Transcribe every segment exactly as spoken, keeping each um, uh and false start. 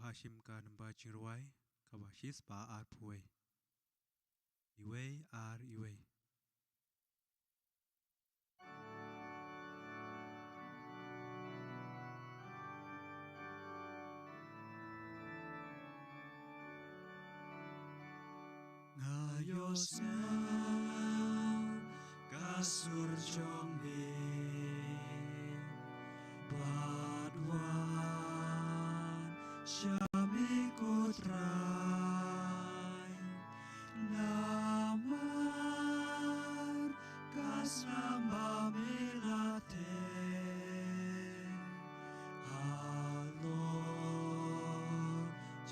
Shim ka namba jingrwai kaba shispah arphew wei. Iwei ar iwei. Nga ïohsngew ka sur jong me, bad wan sha me ko Trai. Namar ka snam ba me la teh halor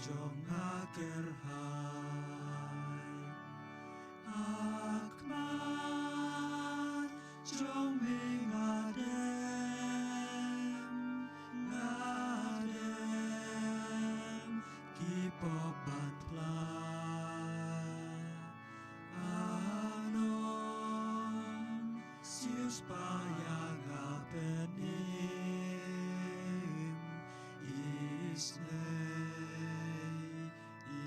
jong nga kyrhai. Ha khmat jong me nga dem, nga dem ki pop ban phla. Anon, siewspah ïa nga pynim, isynei,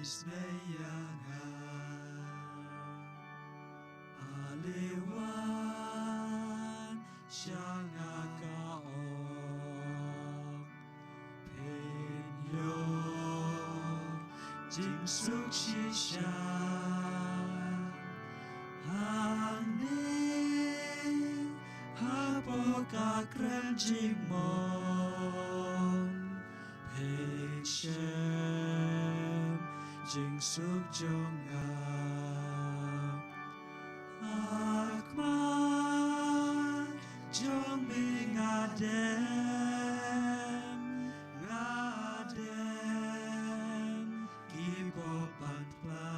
isynei ïa nga. Ale wan sha nga, ka ong, phin ïoh jingsuk shisha. Hangne hapoh ka kren jingmong, phin shem jingsuk jong nga. Ha khmat jong me nga dem, nga dem ki pop ban phla.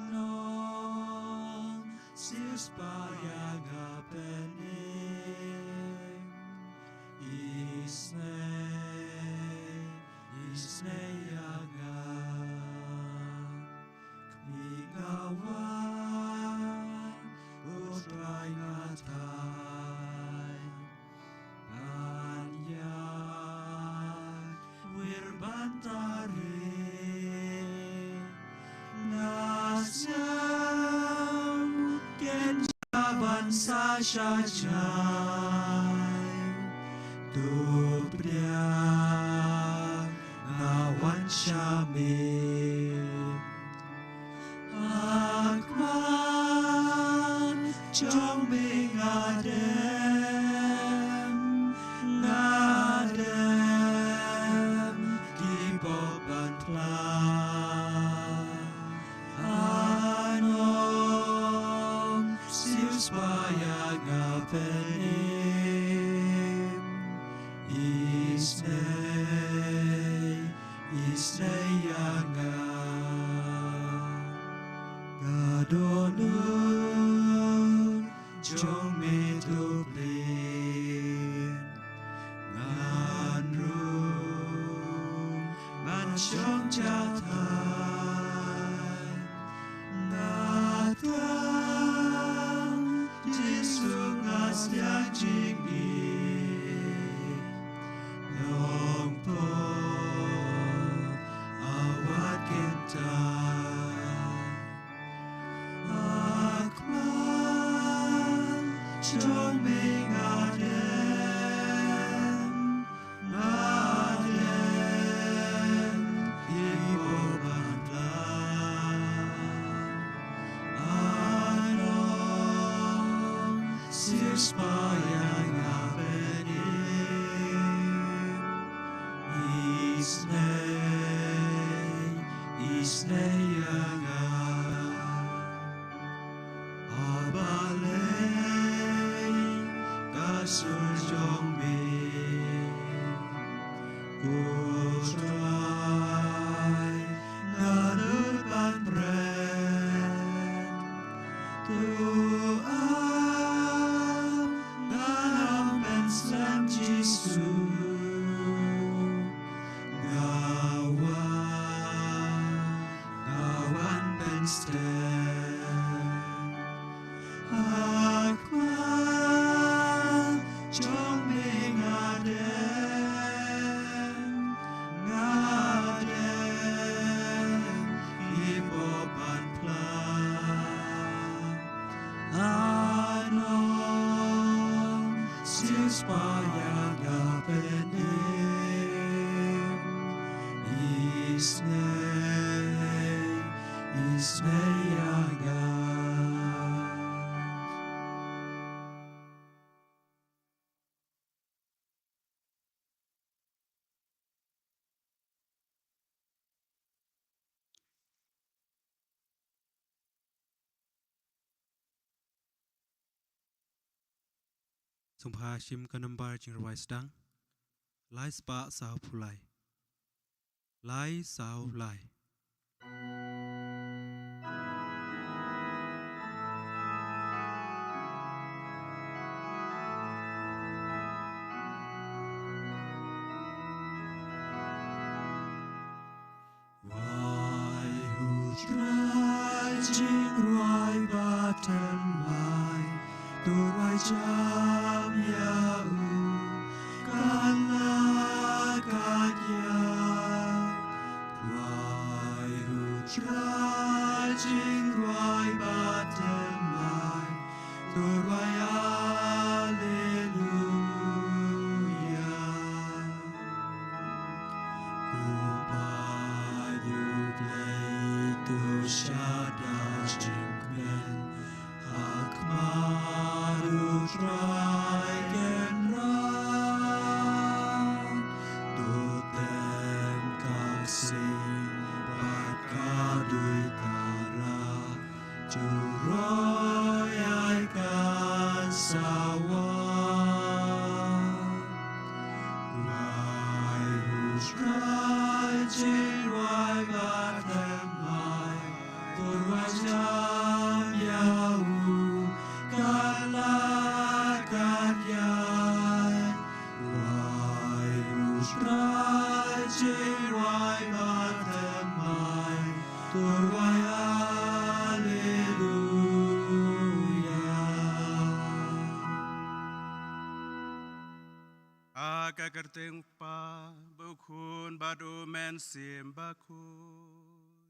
Anon, siewspah ïa nga pynim, isynei, isynei ïa nga. Khmih, nga wan, ko Trai, nga thait ban ïaid wir ban tareh. Nga sngew kynja ban sah sha jngai. To pdiang nga wan sha me. Ha khmat jong me nga dem, nga dem ki pop ban phla. Anon, siewspah ïa nga pynim, isynei, isynei ïa nga. Ka dohnud jong me to plie, ngan rung ban shong jahthait. Nga tang, Jisu, nga sliang jingim, Nongpop, a wat kyntait. Ha khmat jong me nga dem, nga dem ki pop ban phla. Anon, siewspah ïa nga pynim, isynei, isynei ïa nga. Haba leit ka sur jong me, ko Trai, nga nud ban bret. To ap ngan ym pynslem, Jisu. Nga wan, nga wan pynstet. Ha khmat jong me nga dem, Spah ïa nga, Pynïaid, isynei, isynei ïa nga. Sngewbha shim ka nambar jingrwai sdang: lai spah saw phew lai. Lai saw lai. Rwai, U Trai, jingrwai bad thymmai, to rwai jam ïa u, kat la kat ïa. Rwai, U Trai, jingrwai bad thymmai, to rwai Alleluia. Ko paid U Blei, to shad da jingkmen ha khmat U Trai Kynrad. To tem ka ksing bad ka duitara, to roi ai kan sawa. Rwai, U Trai, jingrwai bad thymmai, to rwai jam ïa u, kat la kat ïa. Rwai, U Trai, jingrwai bad thymmai, to rwai Alleluia. Ha ka kyrteng U Kpa, bad U Khun, bad U Mynsiem Bakhuid.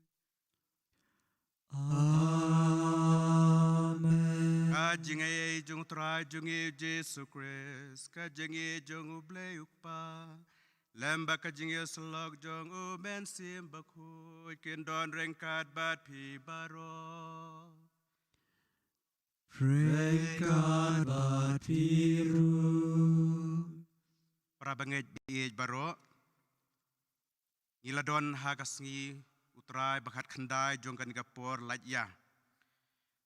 Amen. Ka jingaiei jong U Trai jong ngi U Jisu Khrist, ka jingïeit jong U Blei U Kpa, lem bad ka jingïasyllok jong U Mynsiem Bakhuid, kin don ryngkat bad phi baroh. Ryngkat bad phi ruh. Para bangeit ba ïeit baroh, ngi la don ha ka sngi U Trai ba khatkhyndai jong kane ka por lait ïa.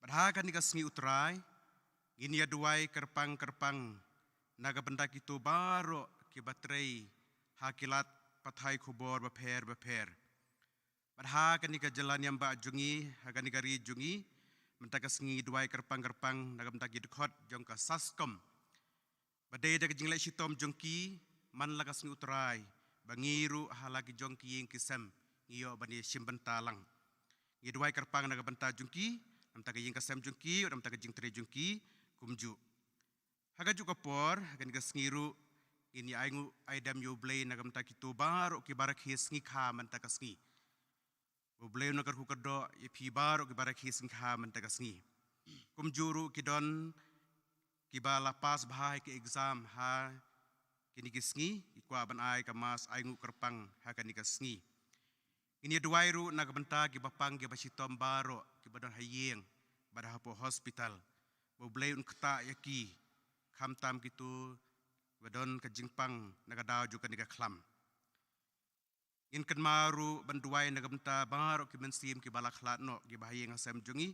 Bad ha kane ka sngi U Trai, ngin ïa duwai kyrpang kyrpang na ka bynta kito baroh kiba trei ha ki lad pathai khubor bapher bapher. Bad ha kane ka jylla niam ba jong ngi, ha kane ka ri jong ngi, mynta ka sngi duwai kyrpang kyrpang na ka bynta ki dkhot jong ka SASCOM. Ba dei da ka jingleh shitom jong ki, man la ka sngi U Trai, ba ngi ruh ha la ki jong ki ïing ki sem, ngi ïoh ban ïa shim bynta lang. Ngi duwai kyrpang na ka bynta jong ki, na ka bynta ka ïing ka sem jong ki, na ka bynta ka jingtrei jong ki, kumjuh. Ha kajuh ka por, ha kane ka sngi ruh, ngin ïa ainguh aidem ïa U Blei na ka bynta kito baroh kiba rakhe sngi kha mynta ka sngi. Ba U Blei un kyrkhu kyrdoh ïa phi baroh kiba rakhe sngi kha mynta ka sngi. Kumjuh ruh ki don kiba la pass bha ha ki exam ha kine ki sngi, ki kwah ban ai ka mass ainguh kyrpang ha kane ka sngi. Ngin ïa duwai ruh na ka bynta kiba pang kiba shitom baroh, kiba don ha ïing bad hapoh hospital. Ba U Blei un ktah ïa ki, khamtam kito ba don ka jingpang na ka daw jong kane ka khlam. Ngin kynmaw ruh ban duwai na ka bynta baroh ki mynsiem kiba la khlad noh, kiba ha ïing ha sem jong ngi,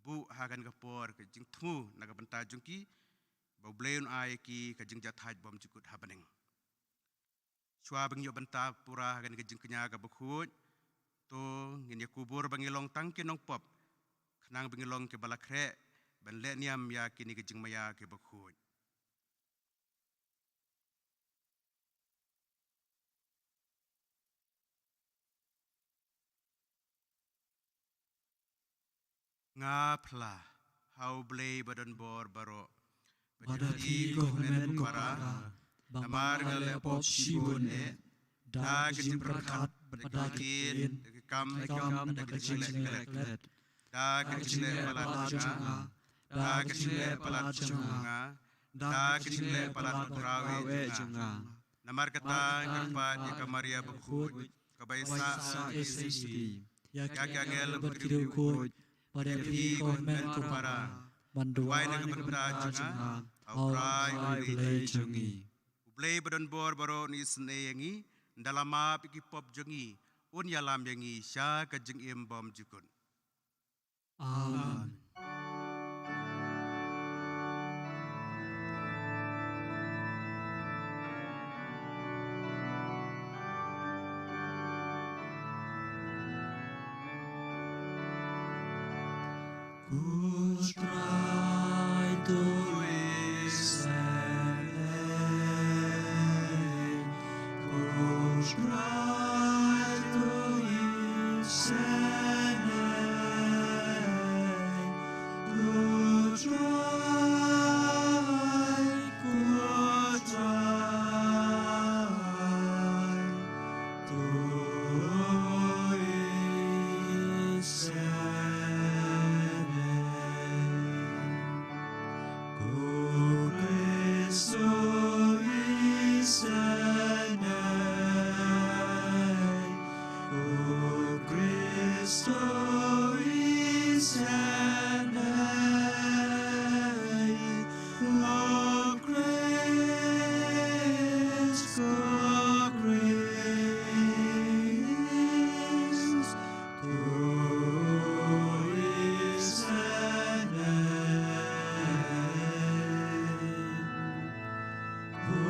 buh ha kane ka por ka jingthmu na ka bynta jong ki, ba U Blei un ai ïa ki ka jingjahthait bymjukut ha bneng. Shuwa ba ngin ïoh bynta pura ha kane ka jingkñia kaba khuid, to ngin ïa kubur ba ngi long tang ki nongpop, khnang ba ngi long kiba la khreh ban leh niam ïa kine ki jingmaïa kiba khuid. Nga phla ha U Blei ba don bor baroh, bad ha phi ko hynmen ko para, namar nga la pop shibun eh, da ka jingpyrkhat bad da ka ktien, da ka kam bad da ka jingleh klet, da ka jingleh palat jong nga, da ka jingleh palat jong nga, Da ka jingleh palat u Trai jong nga. Namar kata nga kyrpad ïa ka Maria bakhuid, kaba ïasah ïa ka ACT, ïa ki angel bad ki riewkhuid, bad ïa phi ko hynmen ko para, ban duwai na ka bynta jong nga ha u Trai U Blei jong ngi. U Blei ba don bor baroh un isynei ïa ngi, un da la map ïa ki pop jong ngi, un ïalam ïa ngi sha ka jingim bymjukut. Amen. Ko Trai, to isynei. Ko Trai, to isynei. Ko Trai, ko Trai, to isynei. Ko Khrist, to isynei. Ko Khrist, to isynei. Ko Khrist, ko Khrist, to isynei. Ko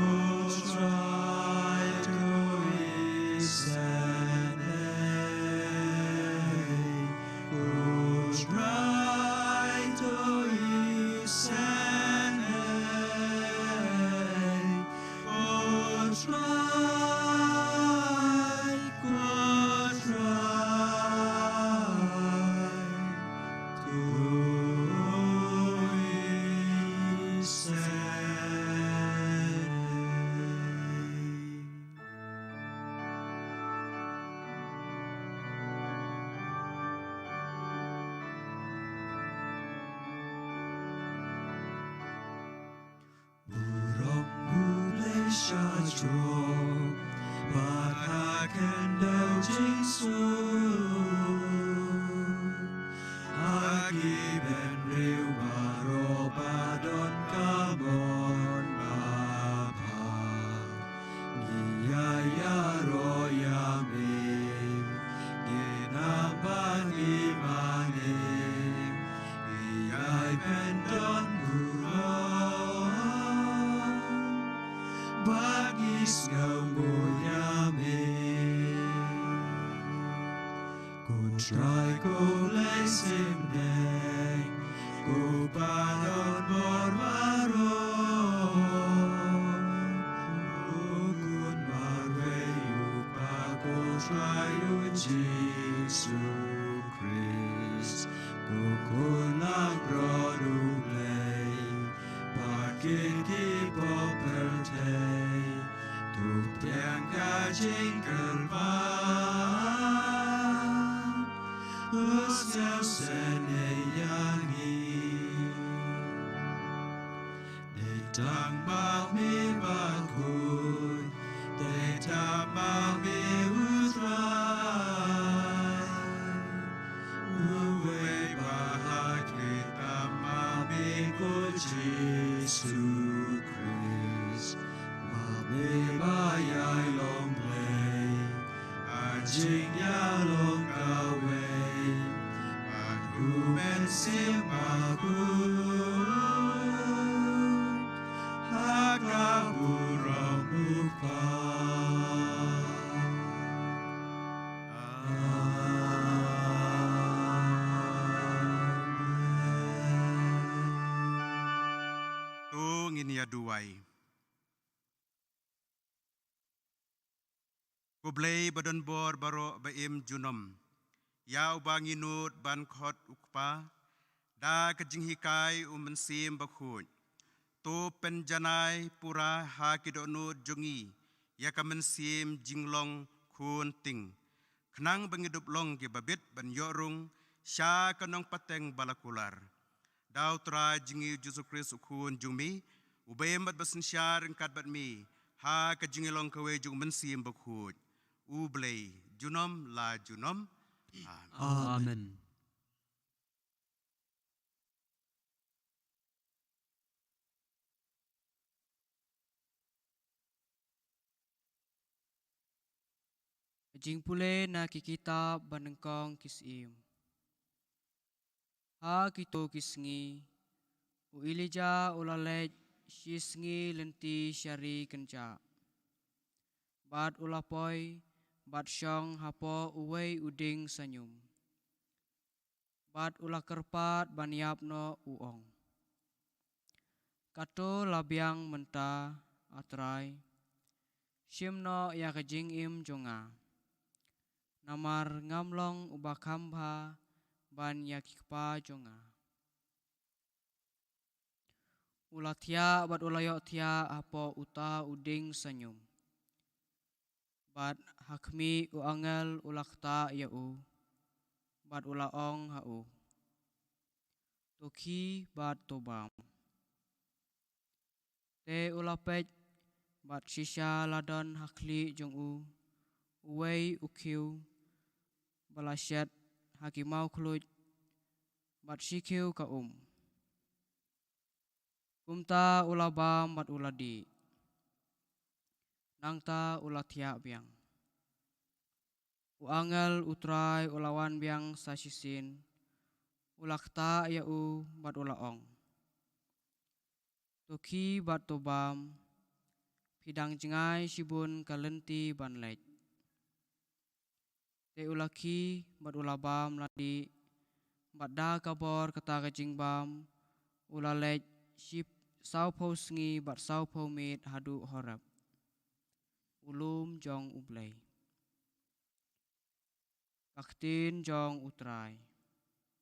Trai, to isynei. Ko Trai, to isynei. Ko Trai, ko Trai, to isynei. Burom U Blei shajrong, bad ha khyndew jingsuk. Ha ki bynriew baroh ba don ka mon babha, ngi ïa ïaroh ïa me, ngin ïam bad ngin mane, ngi ïai pyndon burom, bad ngi sngewnguh ïa me. Ko Trai ko Blei shipneng, ko paw don bor baroh, u Khun marwei u Kpa ko Trai U Jisu Khrist, ko Khun langbrot U Blei, bad kine ki pop pyrthei, to pdiang ka jingkyrpad, to sngewsynei ïa ngi. Dei tang ma me bakhuid, dei tang ma me U Trai, uwei ba hakyrpang ma me ko Jisu Khrist, ma me ba ïai long Blei ha jingïalong kawei, bad U Mynsiem Bakhuid, ha ka burom U Kpa. Amen. To ngin ïa duwai. Ko Blei ba don bor baroh ba im junom, ïa uba ngi nud ban khot U Kpa, da ka jinghikai U Mynsiem Bakhuid, to pynjanai pura ha ki dohnud jong ngi ïa ka mynsiem jinglong khun ting, khnang ba ngi dup long kiba bit ban ïoh rung sha ka nongpateng ba la kular. Da U Trai jong ngi U Jisu Khrist U Khun jong me, U ba im bad ba synshar ryngkat bad me ha ka jingïalong kawei jong u Mynsiem Bakhuid, U Blei junom la junom. Amen. Amen. Jingpule na ki kitab ba nyngkong ki Syiem. Ha kito ki sngi, u Elijah u la leit shi sngi lynti sha ri kynjah. Bad u la poi, bad shong hapoh uwei u dieng sanyum. Bad u la kyrpad ban ïap noh, u ong: Kato la biang mynta, A Trai, shim noh ïa ka jingim jong nga. Namar ngam long uba kham bha ban ïa ki kpa jong nga. U la thiah bad u la ïohthiah hapoh uta u dieng sanyum. Bad ha khmih u angel u la ktah ïa u, bad u la ong ha u: To khie bad to bam. Te u la peit, bad shisha la don ha khlieh jong u uwei u khiew ba la shet ha ki mawkhluit, bad shi khiew ka um. Kumta u la bam bad u la dih. Nangta u la thiah biang. U angel U Trai u la wan biang sa shisien, u la ktah ïa u bad u la ong: To khie bad to bam, phi dang jngai shibun ka lynti ban leit. Te u la khie bad u la bam la dih, bad da ka bor kata ka jingbam, u la leit shi sawphew sngi bad sawphew miet haduh Horeb, u lum jong U Blei. Ka ktien jong U Trai.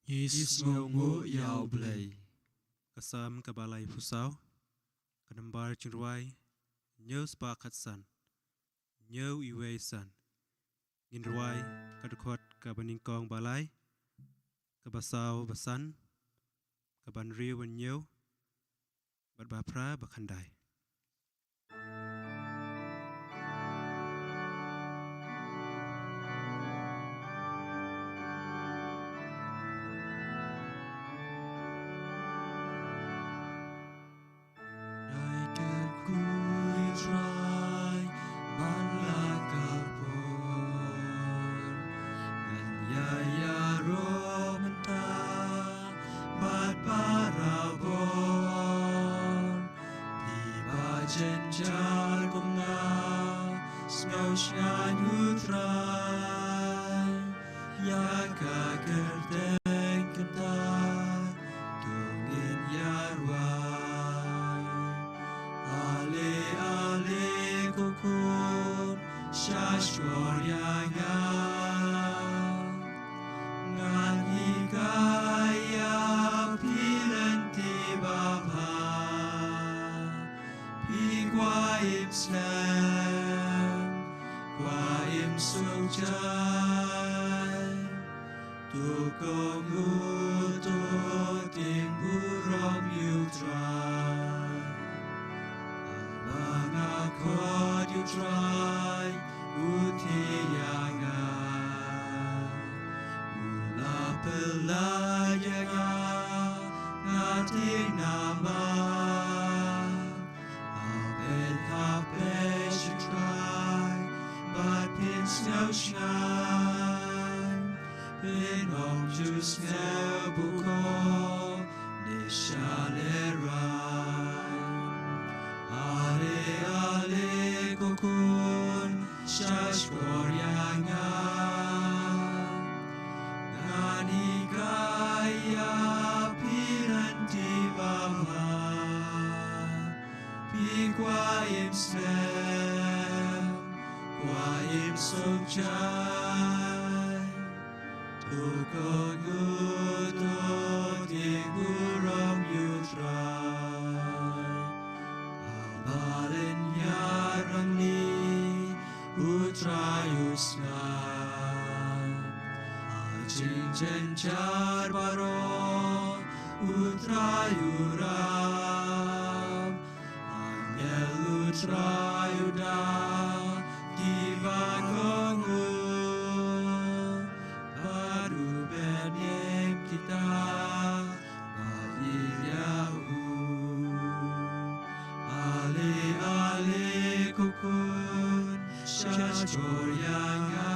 Ngi sngewnguh ïa U Blei. Ka Salm kaba laiphew saw, ka nambar jingrwai hynñiew spah khatsan, hynñiew iwei san. Ngin rwai ka dkhot kaba nyngkong ba lai, kaba saw ba san, kaba hynriew ba hynñiew, bad ba phra ba khyndai. Dei tyrkhong, Trai, ban la kyrpad. Ngan ïa ïaroh mynta bad barabor. Phi ba jynjar kum nga, sngewshngaiñ, Trai. Ïa ka kyrteng kynta to ngin ïa rwai. Ale, ale, ko khun, sngewsih ïa nga. Ngan hikai ïa phi lynti babha. Phi kwah im slem, kwah im sngewsih. To kohnguh, to tieng burom ïa U Trai. Haba nga khot ïa U Trai, u thied ïa nga. U la pynlait ïa nga, nga tieng namar. Hap beit, hap beit sha U Trai, bad phin sngewsih. Phin ym ju sngew bun ko ne shalehrain. Ale, ale, ko khun, sngewsih ïa nga. Ngan hikai ïa phi lynti babha. Phi kwah im slem, kwah im sngewsih. To kohnguh, to tieng burom ïa U Trai. Haba lynñiar rangli, U Trai u sngap. Ha jingjynjar baroh, U Trai u rap. Ïa u Trai u da kiba kohnguh, bad u Bethlehem kita ba ïeit ïa u. Ale, ale ko khun, sha shkor ïa nga.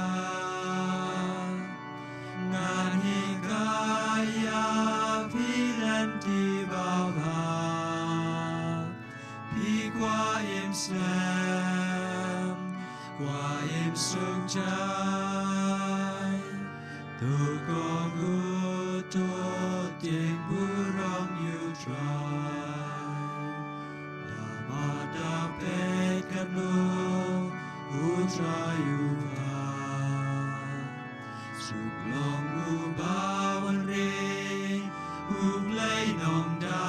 Ngan hikai ïa phi lynti babha. Phi kwah im slem, kwah im suk jai. To kohnguh, to tieng burom ïa u Trai. Da mad da peit katno u Trai u bha. Suk long uba wanrei, u Blei Nongda.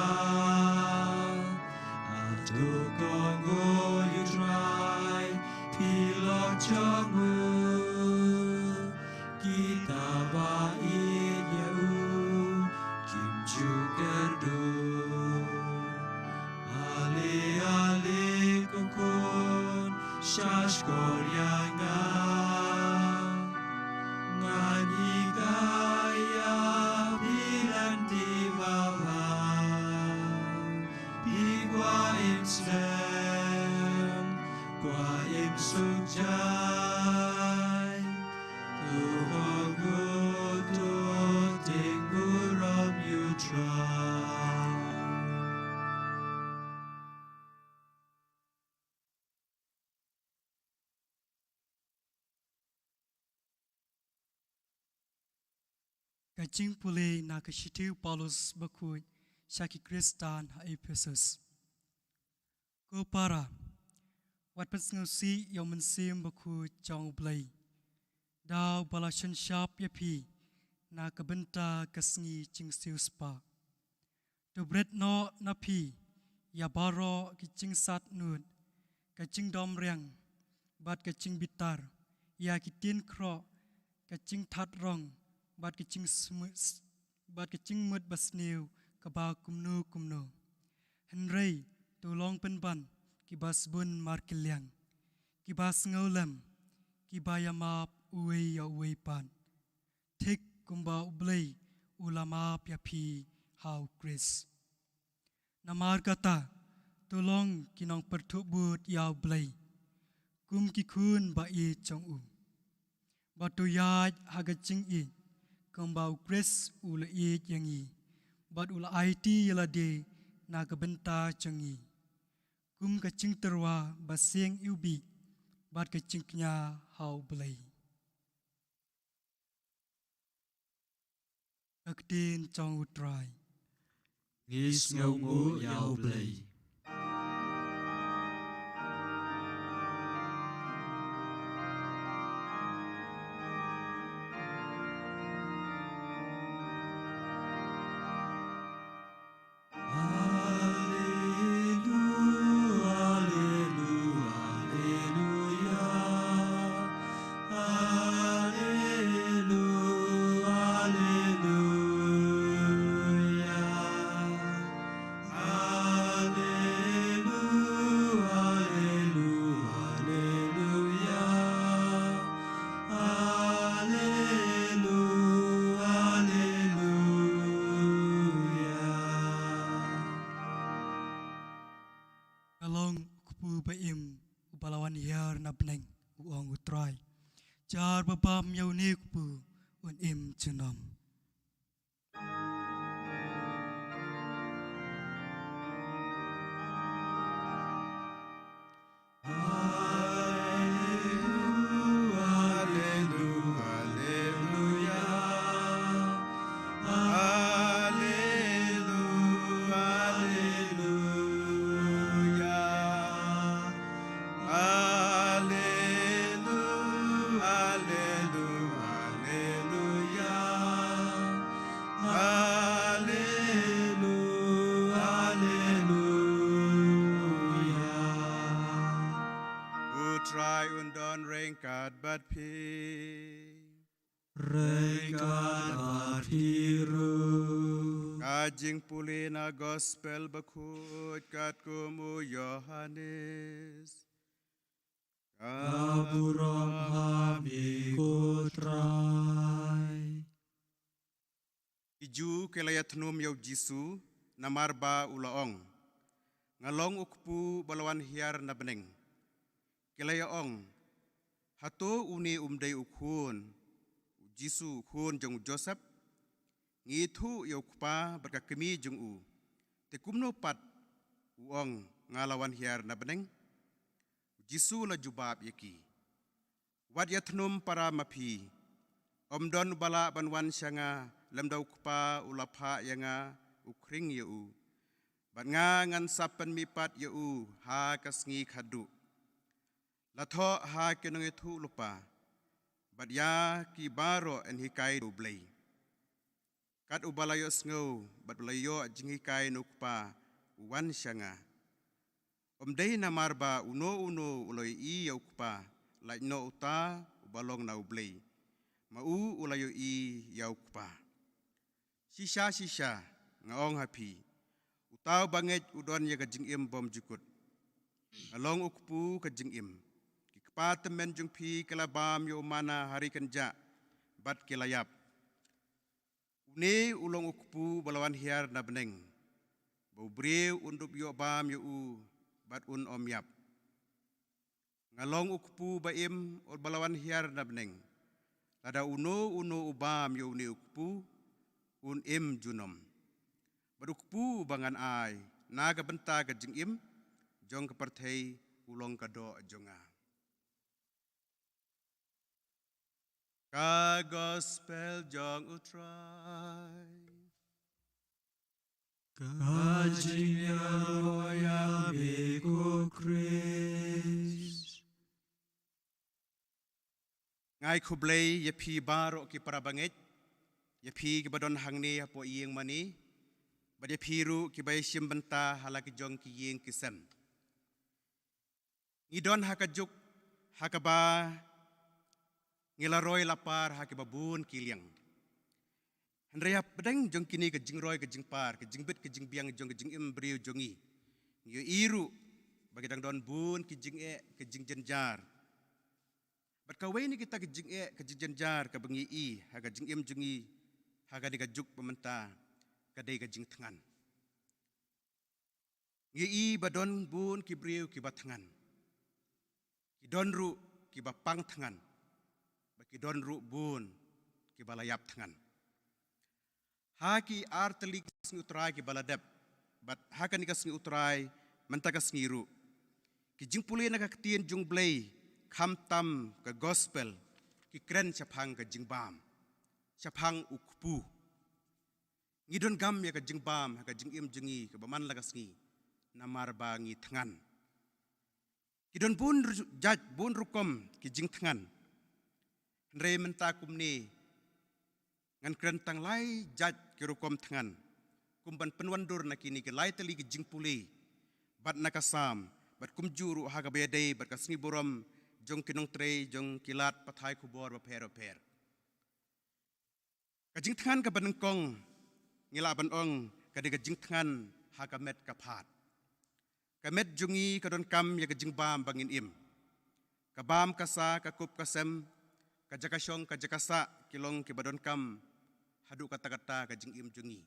To kohnguh ïa u Trai, phi lok jong u. Kita ba ïeit ïa u, kim ju kyrduh. Ale, ale ko khun, sha shkor ïa nga. Ngan hikai ïa phi lynti babha. Phi kwah im slem, kwah im suk jai. To kohnguh, to tieng burom ïa u Trai. Ka jingpule na ka shithi u Paulus bakhuid sha ki Khristan ha Ephesus. Ko para, wat pynsngewsih ïa u Mynsiem Bakhuid jong u Blei, da uba la synshar ïa phi na ka bynta ka sngi jingsiew spah. To bret noh na phi ïa baroh ki jingsatnud, ka jingdom riang, bad ka jingbitar, ïa ki ktien khroh, ka jingthat rong, bad ka jingsmu-, bad ka jingmut basniew kaba kumno kumno. Hynrei to long pynban kiba sbun markylliang, kiba sngewlem, kiba ïamap uwei ïa uwei pat, thik kumba u Blei u la map ïa phi ha u Khrist. Namar kata, to long ki nongpyrthuh bud ïa u Blei, kum ki khun ba ïeit jong u. Bad to ïaid ha ka jingïeit, kumba u Khrist u la ïeit ïa ngi, bad u la aiti ïa lade na ka bynta jong ngi, kum ka jingtyrwa ba seng iwbih, bad ka jingkñia ha u Blei. Ka ktien jong u Trai. Ngi sngewnguh ïa u Blei. Haleluya. Ka long u kpu ba im uba la wan hiar na bneng, u ong u Trai. Jar ba bam ïa une u kpu un im junom. Haleluya, haleluya, haleluya. U Trai un don ryngkat bad phi. Ryngkat bad phi ruh. jingpule na gospel bakhuid katkum u Ïohannes. Ka burom ha me ko Trai. Ki Jiw ki la ïathnum ïa u Jisu, namar ba u la ong, nga long u kpu ba la wan hiar na bneng. Ki la ïa ong, hato une um dei u khun u Jisu, u khun jong u Joseph? Ngi ithuh ïa u kpa bad ka kmie jong u, te kumno pat u ong, nga la wan hiar na bneng? U Jisu u la jubab ïa ki, wat ïathnum para ma phi. Ym don uba lah ban wan sha nga lymda u Kpa u la phah ïa nga u khring ïa u. Bad nga ngan sa pynmihpat ïa u ha ka sngi khatduh. La thoh ha ki nongïathuhlypa bad ïa ki baroh yn hikai da u Blei. Kat uba la ïohsngew bad ba la ïoh jinghikai na u Kpa u wan sha nga. Ym dei namar ba uno uno u la ïohi ïa u Kpa, lait noh uta uba long na u Blei, ma u u la ïohi ïa u Kpa. Shisha shisha nga ong ha phi, uta uba ngeit u don ïa ka jingim bymjukut. Nga long u kpu ka jingim. Ki kpa tymmen jong phi ki la bam ïa u manna ha ri kynjah bad ki la ïap. Une u long u kpu ba la wan hiar na bneng, ba u briew un dup ïoh bam ïa u bad un ym ïap. Nga long u kpu ba im, u ba la wan hiar na bneng. Lada uno uno u bam ïa une u kpu, un im junom. Bad u kpu ba ngan ai na ka bynta ka jingim jong ka pyrthei u long ka doh jong nga. Ka gospel jong u Trai. Ka jingïaroh ïa me ko Khrist. Nga ai khublei ïa phi baroh ki para bangeit, ïa phi kiba don hangne hapoh ïing mane, bad ïa phi ruh kiba ïashim bynta ha la ki jong ki ïing ki sem. Ngi don ha ka juk ha kaba ngi la roi la par ha kiba bun ki liang. Hynrei hapdeng jong kine ka jingroi ka jingpar, ka jingbit ka jingbiang jong ka jingim briew jong ngi, ngi ïohi ruh ba ki dang don bun ki jingeh, ki jingjynjar. Bad kawei na kita ki jingeh, ki jingjynjar kaba ngi ïohi ha ka jingim jong ngi ha kane ka juk ba mynta, ka dei ka jingthngan. Ngi ïohi ba don bun ki briew kiba thngan. Ki don ruh kiba pang thngan. Bad ki don ruh bun kiba la ïap thngan. Ha ki ar tylli ki sngi U Trai kiba la dep, bad ha kane ka sngi U Trai mynta ka sngi ruh, ki jingpule na ka ktien jong U Blei, khamtam ka gospel, ki kren shaphang ka jingbam, shaphang u kpu. Ngi donkam ïa ka jingbam ha ka jingim jong ngi kaba man la ka sngi, namar ba ngi thngan. Ki don bun ru-, jait, bun rukom ki jingthngan. Hynrei mynta kumne ngan kren tang lai jait ki rukom thngan, kum ban pynwandur na kine ki lai tylli ki jingpule, bad na ka Salm, bad kumjuh ruh ha kaba ïadei bad ka sngi burom jong ki nongtrei jong ki lad pathai khubor bapher bapher. Ka jingthngan kaba nyngkong, ngi lah ban ong, ka dei ka jingthngan ha ka met ka phad. Ka met jong ngi ka donkam ïa ka jingbam ba ngin im. Ka bam ka sa, ka kup ka sem, ka jaka shong ka jaka sah, ki long kiba donkam haduh katta katta ka jingim jong ngi.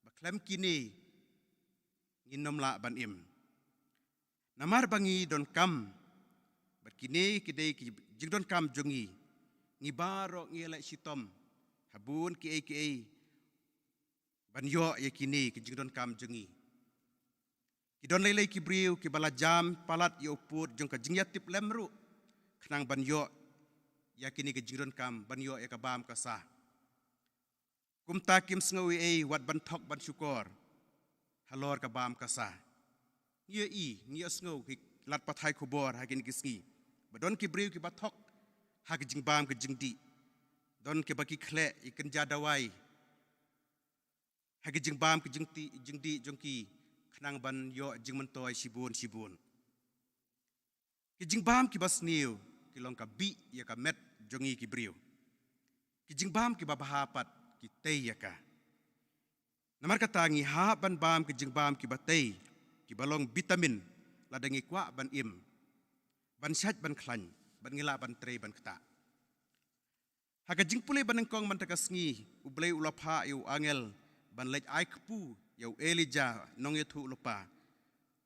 Ba khlem kine ngin ym lah ban im. Namar ba ngi donkam, bad kine ki dei ki jingdonkam jong ngi, ngi baroh ngi leh shitom ha bun kiei kiei ban ïoh ïa kine ki jingdonkam jong ngi. Ki don lei lei ki briew kiba la jam palat ïa u pud jong ka jingïatiplem ruh, khnang ban ïoh ïa kine ki jingdonkam, ban ïoh ïa ka bam ka sa. Kumta kim sngew ei ei wat ban thok ban shukor halor ka bam ka sa. Ngi ïohi, ngi ïohsngew ki lad pathai khubor ha kine ki sngi ba don ki briew kiba thok ha ka jingbam ka jingdih. Don kiba ki khleh ïa ki kynja dawai ha ka jingbam ka jingdih, jingdih jong ki, khnang ban ïoh jingmyntoi shibun shibun. Ki jingbam kiba sniew ki long ka bih ïa ka met jong ngi ki briew. Ki jingbam kiba bha pat ki tei ïa ka. Namar kata ngi hap ban bam ki jingbam kiba tei, kiba long vitamin, lada ngi kwah ban im, ban shait ban khlaiñ, bad ngi lah ban trei ban ktah. Ha ka jingpule banyngkong mynta ka sngi, U Blei u la phah ïa u angel ban leit ai kpu ïa u Elijah nongïathuhlypa,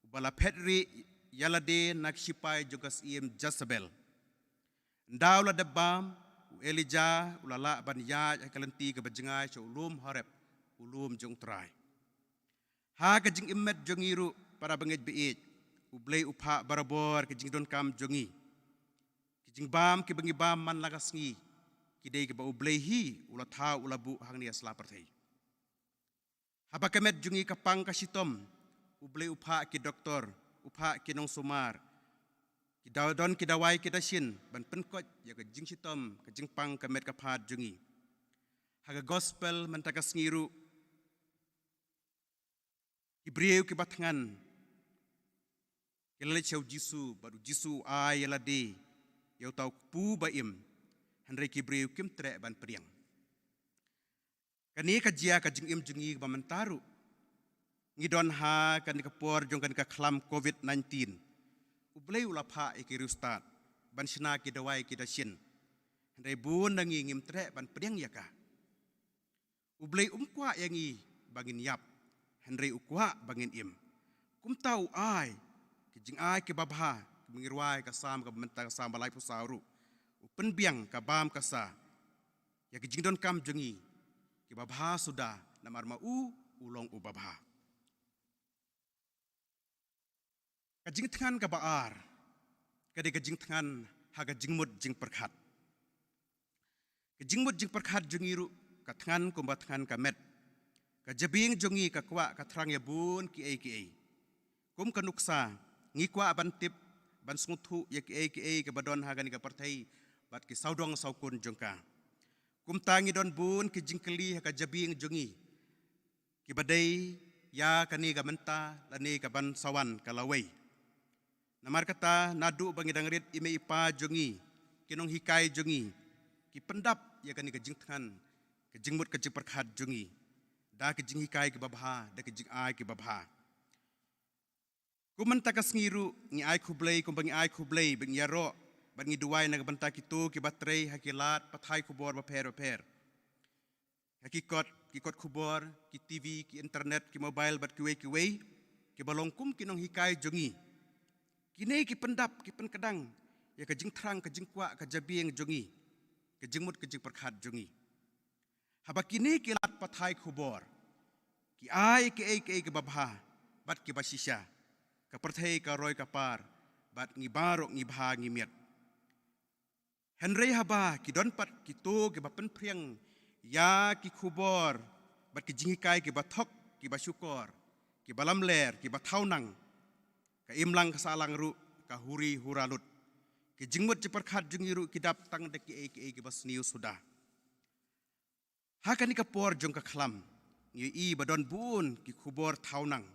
uba la phet rieh ïa lade na ki shipai jong ka syiem Jezebel. Ynda u la dep bam, u Elijah u la lah ban ïaid ha ka lynti kaba jngai sha u lum Horeb, u lum jong U Trai. Ha ka jingim met jong ngi ruh, para bangeit ba ïeit, U Blei u phah barabor ki jingdonkam jong ngi. Ki jingbam kiba ngi bam man la ka sngi, ki dei kiba U Blei hi u la thaw, u la buh hangne ha sla pyrthei. Haba ka met jong ngi ka pang ka shitom, U Blei u phah ki doktor, u phah ki nongsumar, ki daw-, don ki dawai ki dashin ban pynkoit ïa ka jingshitom, ka jingpang ka met ka phad jong ngi. Ha ka gospel mynta ka sngi ruh, ki briew kiba thngan ki la leit sha U Jisu, bad U Jisu u ai ïa lade ïa uta u kpu ba im, hynrei ki briew kim treh ban pdiang. Kane ka jia ka jingim jong ngi ba mynta ruh ngi don ha kane ka por jong kane ka khlam covid nineteen. U Blei u la phah ïa ki riewstad ban shna ki dawai ki dashin, hynrei bun na ngi ngim treh ban pdiang ïa ka. U Blei um kwah ïa ngi ba ngin ïap, hynrei u kwah ba ngin im. Kumta u ai ki jingai kiba bha, kiba ngi rwai ka Salm, ka mynta ka Salm ba laiphew saw ruh. U pynbiang ka bam ka sa ïa ki jingdonkam jong ngi kiba bha suda, namar ma u u long uba bha. Ka jingthngan kaba ar ka dei ka jingthngan ha ka jingmut jingpyrkhat. Ka jingmut jingpyrkhat jong ngi ruh ka thngan kumba thngan ka met. Ka jabieng jong ngi ka kwah ka thrang ïa bun kiei kiei. Kum ka nuksa, ngi kwah ban tip, ban sngewthuh ïa kiei kiei kaba don ha kane ka pyrthei bad ki sawdong sawkun jong ka. Kumta ngi don bun ki jingkylli ha ka jabieng jong ngi, kiba dei ïa kane ka mynta lane ka ban sa wan ka lawei. Namar kata, naduh ba ngi dang rit i mei i pa jong ngi, ki nonghikai jong ngi, ki pyndap ïa kane ka jingthngan, ka jingmut ka jingpyrkhat jong ngi da ki jinghikai kiba bha, da ki jingai kiba bha. Kum mynta ka sngi ruh ngi ai khublei, kumba ngi ai khublei, ba ngi ïaroh bad ngi duwai na ka bynta kito kiba trei ha ki lad pathai khubor bapher bapher, ha ki kot, ki kot khubor, ki T V, ki internet, ki mobile bad kiwei kiwei, kiba long kum ki nonghikai jong ngi. Kine ki pyndap, ki pynkdang ïa ka jingthrang, ka jingkwah, ka jabieng jong ngi, ka jingmut ka jingpyrkhat jong ngi. Haba kine ki lad pathai khubor ki ai kiei kiei kiba bha bad kiba shisha, ka pyrthei ka roi ka par, bad ngi baroh ngi bha ngi miat. Hynrei haba ki don pat kito kiba pynphriang ïa ki khubor bad ki jinghikai kiba thok, kiba shukor, kiba lamler, kiba thaw nang, ka imlang ka sahlang ruh ka huri hura lut. Ki jingmut jingpyrkhat jong ngi ruh ki dap tang da kiei kiei kiba sniew suda. Ha kane ka por jong ka khlam, ngi ïohi ba don bun ki khubor thaw nang,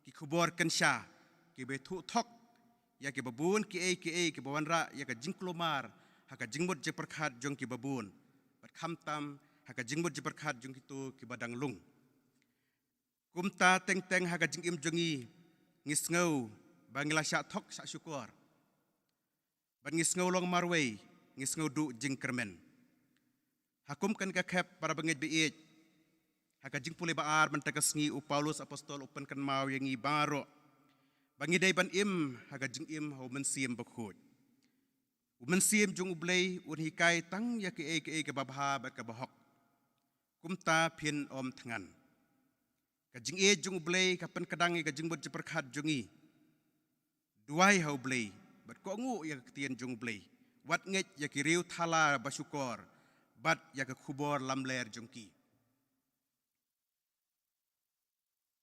ki khubor kynsha, kiba ïathuh thok ïa kiba bun kiei kiei kiba wanrah ïa ka jingkulmar ha ka jingmut jingpyrkhat jong kiba bun, bad khamtam ha ka jingmut jingpyrkhat jong kito kiba dang lung. Kumta teng teng ha ka jingim jong ngi, ngi sngew ba ngi la shah thok shah shukor, bad ngi sngew long marwei, ngi sngew duh jingkyrmen. Ha kum kane ka khep, para bangeit ba ïeit, ha ka jingpule ba ar mynta ka sngi, u Paulus apostol u pynkynmaw ïa ngi baroh ba ngi dei ban im ha ka jingim ha u Mynsiem Bakhuid. U Mynsiem jong U Blei un hikai tang ïa kiei kiei kiba bha bad kaba hok. Kumta phin ym thngan. Ka jingïeit jong U Blei ka pynkdang ïa ka jingmut jingpyrkhat jong ngi. Duwai ha U Blei bad kohnguh ïa ka ktien jong U Blei. Wat ngeit ïa ki riew thala ba shukor bad ïa ka khubor lamler jong ki.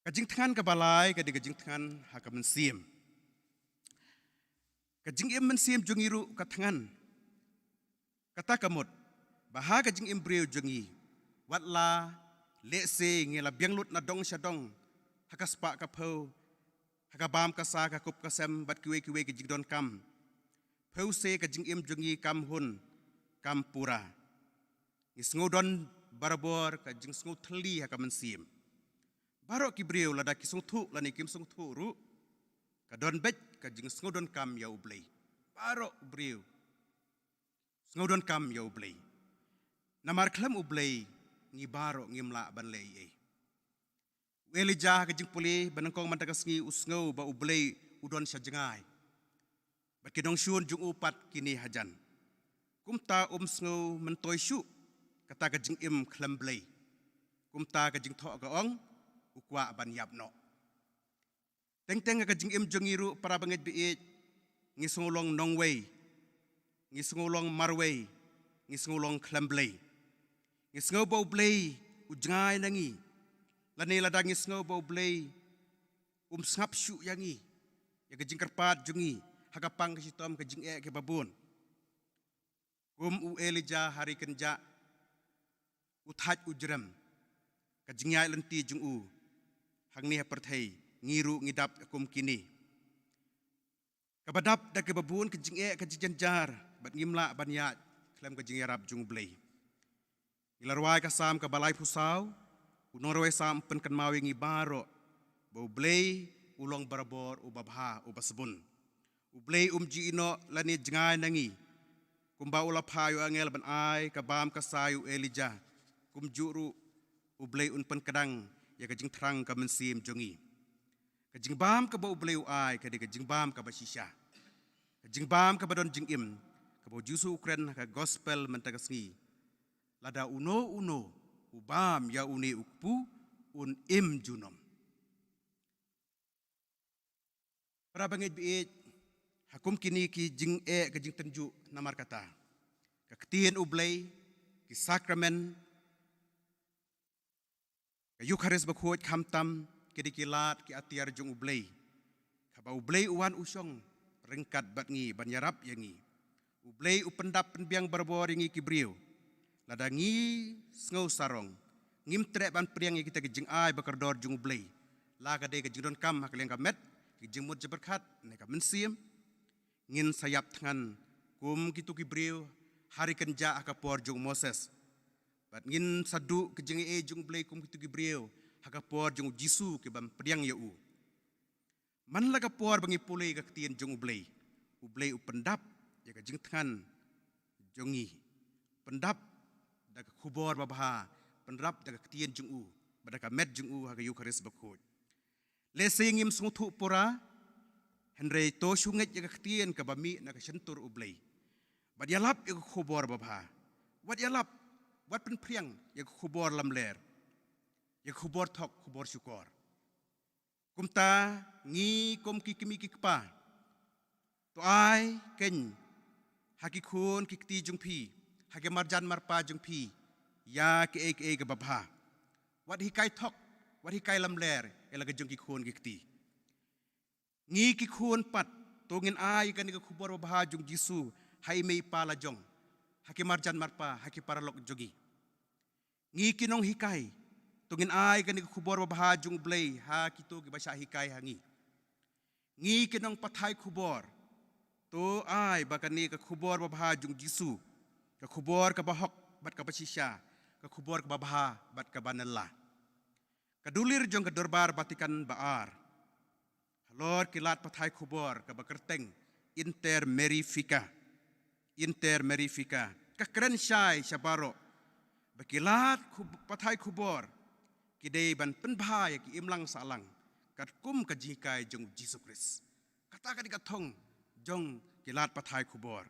Ka jingthngan kaba lai ka dei ka jingthngan ha ka mynsiem. Ka jingim mynsiem jong ngi ruh ka thngan. Kata ka mut ba ha ka jingim briew jong ngi, wat la lehse ngi la biang lut na dong sha dong, ha ka spah ka phew, ha ka bam ka sa, ka kup ka sem bad kiwei kiwei ki jingdonkam, phewse ka jingim jong ngi kam hun kam pura. Ngi sngew don barabor ka jingsngew thylli ha ka mynsiem. Baroh ki briew lada ki sngewthuh lane kim sngewthuh ruh, ka don beit ka jingsngewdonkam ïa U Blei. Baroh u briew sngewdonkam ïa U Blei. Namar khlem U Blei ngi baroh ngim lah ban leh ei ei. U Elijah ha ka jingpule ba nyngkong mynta ka sngi u sngew ba U Blei u don sha jngai. Bad ki nongshun jong u pat kine hajan. Kumta um sngew myntoi shuh kata ka jingim khlem Blei. Kumta ka jingthoh ka ong, u kwah ban ïap noh. Teng teng ka jingim jong ngi ruh para bangeit baieit, ngi sngew long nongwei, ngi sngew long marwei, ngi sngew long khlem Blei. Ngi sngew ba U Blei u jngai na ngi. Lane lada ngi sngew ba U Blei um sngap shuh ïa ngi, ïa ka jingkyrpad jong ngi ha ka pang ka shitom ka jingeh kiba bun. Kum u Elijah ha ri kynjah, u thait u jrem ka jingïaid lynti jong u hangne ha pyrthei, ngi ruh ngi dap kum kine. Kaba dap da kaba bun ka jingeh ka jingjynjar bad ngim lah ban ïaid khlem ka jingïarap jong U Blei. Ngi la rwai ka Salm kaba laiphew saw, u nongrwai Salm u pynkynmaw ïa ngi baroh ba U Blei u long barabor uba bha uba sbun. U Blei um ju ïehnoh lane jngai na ngi. Kumba u la phah ïa u angel ban ai ka bam ka sa ïa u Elijah, kumjuh ruh U Blei un pynkdang ïa ka jingthrang ka mynsiem jong ngi. Ka jingbam kaba U Blei u ai ka dei ka jingbam kaba shisha, ka jingbam kaba don jingim, kaba U Jisu u kren ha ka gospel mynta ka sngi. Lada uno uno u bam ïa une u kpu, un im junom. Para bangeit baieit, ha kum kine ki jingeh ka jingtynjuh namar kata, ka ktien U Blei, ki sakramen, ka Eukharist bakhuid khamtam ki dei ki lad ki atiar jong U Blei. Kaba U Blei u wan u shong ryngkat bad ngi ban ïarap ïa ngi. U Blei u pyndap pynbiang barabor ïa ngi ki briew. Lada ngi sngew sarong, ngim treh ban pdiang ïa kita ki jingai ba kordor jong U Blei, la ka dei ka jingdonkam ha ka liang ka met, ki jingmut jingpyrkhat ne ka mynsiem, ngin sa ïap thngan kum kito ki briew ha ri kynjah ha ka por jong u Moses. Bad ngin sa duh ka jingaiei jong U Blei kum kito ki briew ha ka por jong u Jisu, ki bym pdiang ïa u. Man la ka por ba ngi pule ka ktien jong U Blei, U Blei u pyndap ïa ka jingthngan jong ngi, pyndap da ka khubor babha, pyndap da ka ktien jong u, bad da ka met jong u ha ka Eukharist bakhuid. Lehse ngim sngewthuh pura, hynrei to shu ngeit ïa ka ktien kaba mih na ka shyntur U Blei. Bad ïalap ïa ka khubor babha. Wat ïalap, wat pynphriang ïa ka khubor lamler, ïa ka khubor thok, khubor shukor. Kumta ngi kum ki kmie ki kpa, to ai kein ha ki khun ki kti jong phi, ha ki marjan marpa jong phi, ïa kiei kiei kiba bha. Wat hikai thok, wat hikai lamler ïa la ka jong ki khun ki kti. Ngi ki khun pat, to ngin ai kane ka khubor babha jong Jisu ha i mei i pa la jong, ha ki marjan marpa, ha ki paralok jong ngi. Ngi ki nonghikai, to ngin ai kane ka khubor babha jong U Blei ha kito kiba shah hikai ha ngi. Ngi ki nongpathai khubor, to ai ba kane ka khubor babha jong Jisu, ka khubor kaba hok bad kaba shisha, ka khubor kaba bha bad kaba nylla. Ka dulir jong ka Dorbar Vatican ba ar, halor ki lad pathai khubor kaba kyrteng Inter Mirifica, Inter Mirifica, ka kren shai sha baroh ba ki lad khub-, pathai khubor ki dei ban pynbha ïa ki imlang sahlang katkum ka jinghikai jong Jisu Khrist. Kata ka dei ka thong jong ki lad pathai khubor.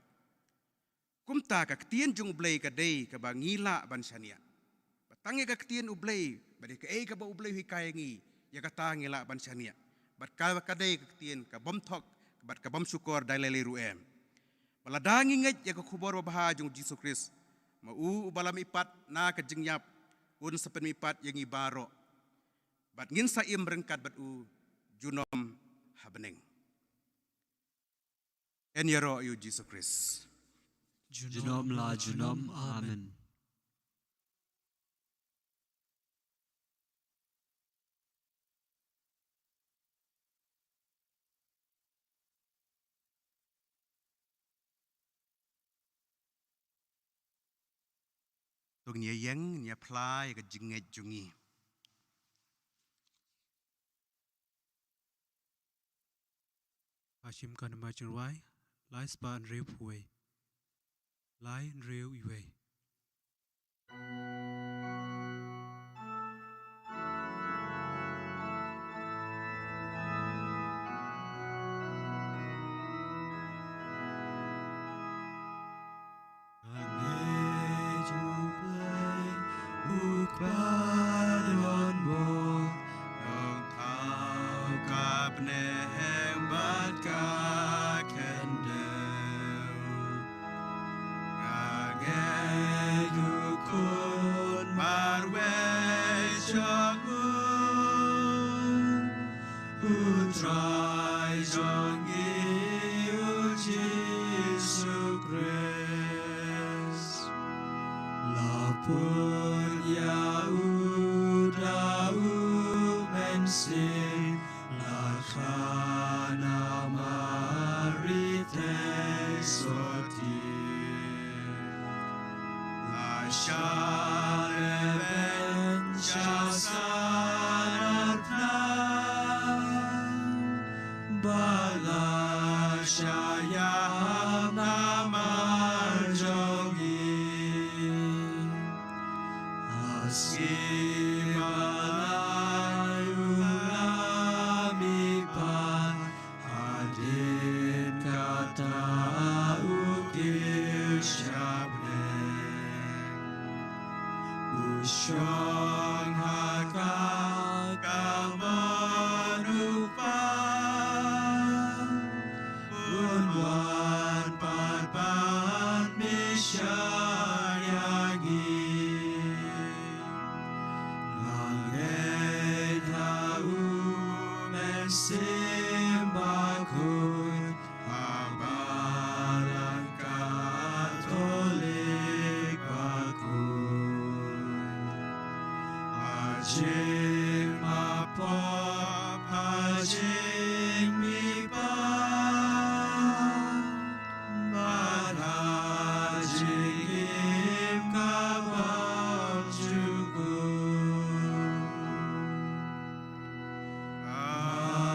Kumta ka ktien jong U Blei ka dei kaba ngi lah ban shaniah. Ba tang ïa ka ktien U Blei, ba dei kaei kaba U Blei u hikai ïa ngi, ïa kata ngi lah ban shaniah. Bad ka, ka dei ka ktien ka bym thok bad ka bym shukor da lei lei ruh em. Ba lada ngi ngeit ïa ka khubor babha jong Jisu Khrist, ma u uba la mihpat na ka jingïap, un sa pynmihpat ïa ngi baroh. Bad ngin sa im ryngkat bad u junom ha bneng. Yn ïaroh ïa u Jisu Khrist. Junom la junom. Amen. To ngin ïa ïeng, ngin ïa phla ïa ka jingngeit jong ngi. Hashim kan ma chirwai, lai spah hynriew phew wei. Lai hynriew iwei. Angel play, u kpa don bor, dong thaw ka bneng bad ka khyndai. Nga ngeit u khun marwei jong u, u Trai jong ngi u Jisu Khrist. La pun ïa u da u Mynsiem, la kha na Mari te sotti. La shah lehbeiñ sha san arphew hynñiew, ba la shah ïahap namar jong ngi. Ha sngi ba lai u la mihpat, hadien kata u kiew sha bneng. U shong ha ka kamon u Kpa, un wan pat ban bishar ïa ngi. Nga ngeit ha u Mynsiem Bakhuid, ha Balang Katholik bakhuid. Ha jingmap pop, ha jingmihpat, bad ha jingim ka bymjukut. Amen.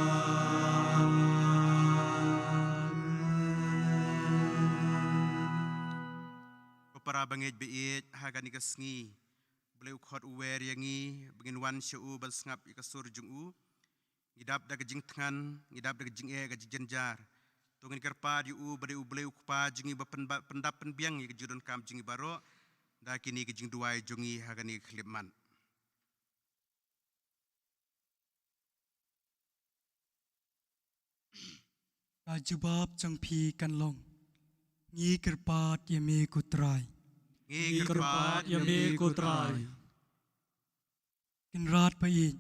Ko para bangeit ba ïeit, ha kane ka sngi, U Blei u khot u wer ïa ngi ba ngin wan sha u ban sngap ïa ka sur jong u. Ngi dap da ka jingthngan, ngi dap da ka jingeh, ka jingjynjar. To ngin kyrpad ïa u ba dei U Blei u Kpa jong ngi ba pynba-, pyndap pynbiang ïa ka jingdonkam jong ngi baroh da kine ki jingduwai jong ngi ha kane ka khyllipmat. Ka jubab jong phi kan long: Ngi kyrpad ïa me ko Trai. Ngi kyrpad ïa me ko Trai. Kynrad ba ïeit,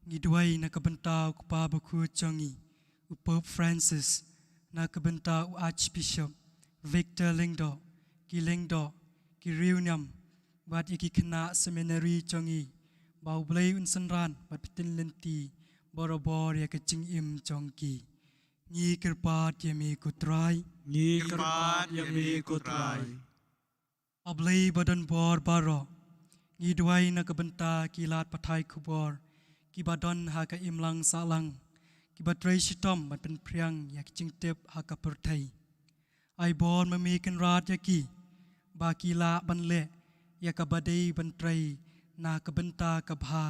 ngi duwai na ka bynta u Kpa Bakhuid jong ngi, u Pope Francis, na ka bynta u Archbishop Victor Lyngdoh, ki lyngdoh, ki riewniam, bad ïa ki khynnah seminary jong ngi, ba U Blei un synran bad pynlynti borabor ïa ka jingim jong ki. Ngi kyrpad ïa me ko Trai. Ngi kyrpad ïa me ko Trai. A Blei ba don bor baroh, ngi duwai na ka bynta ki lad pathai khubor kiba don ha ka imlang sahlang, kiba trei shitom ban pynphriang ïa ki jingtip ha ka pyrthei. Ai bor ma me Kynrad ïa ki ba ki lah ban leh ïa kaba dei ban trei na ka bynta ka bha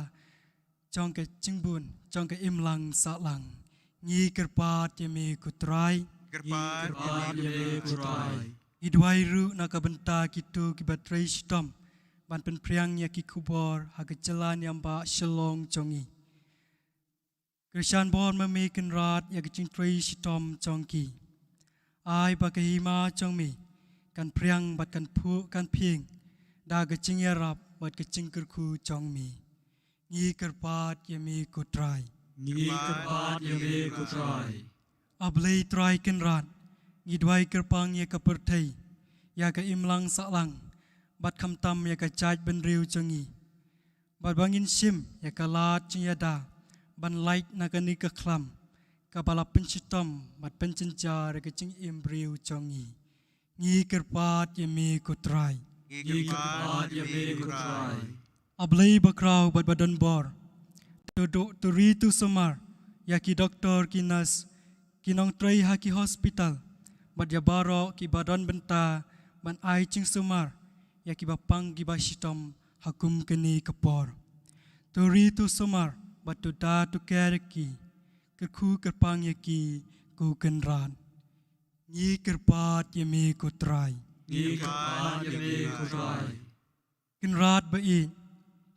jong ka jingbun jong ka imlang sahlang. Ngi kyrpad ïa me ko Trai. Kyrpad ïa me ko Trai. Ngi duwai ruh na ka bynta kito kiba trei shitom ban pynphriang ïa ki khubor ha ka jylla niam ba Shillong jong ngi. Kyrshan bor ma me Kynrad ïa ka jingtrei shitom jong ki. Ai ba ka hima jong me kan phriang bad kan phuh kan phieng da ka jingïarap bad ka jingkyrkhu jong me. Ngi kyrpad ïa me ko Trai. Ngi kyrpad ïa me ko Trai. A Blei Trai Kynrad, ngi duwai kyrpang ïa ka pyrthei, ïa ka imlang sahlang, bad khamtam ïa ka jaitbynriew jong ngi. Bad ba ngin shim ïa ka lad jingïada ban lait na kane ka khlam kaba la pynshitom bad pynjynjar ïa ka jingim briew jong ngi. Ngi kyrpad ïa me ko Trai. Ngi kyrpad ïa me ko Trai. A Blei bakhraw bad badonbor, to duh, to ri, to sumar ïa ki doktor, ki nurse, ki nongtrei ha ki hospital, bad ïa baroh kiba don bynta ban ai jingsumar ïa kiba pang kiba shitom ha kum kane ka por. To ri to sumar bad to da to ker ïa ki, kyrkhu kyrpang ïa ki, ko Kynrad. Ngi kyrpad ïa me ko Trai. Ngi kyrpad ïa me ko Trai. Kynrad ba ïeit,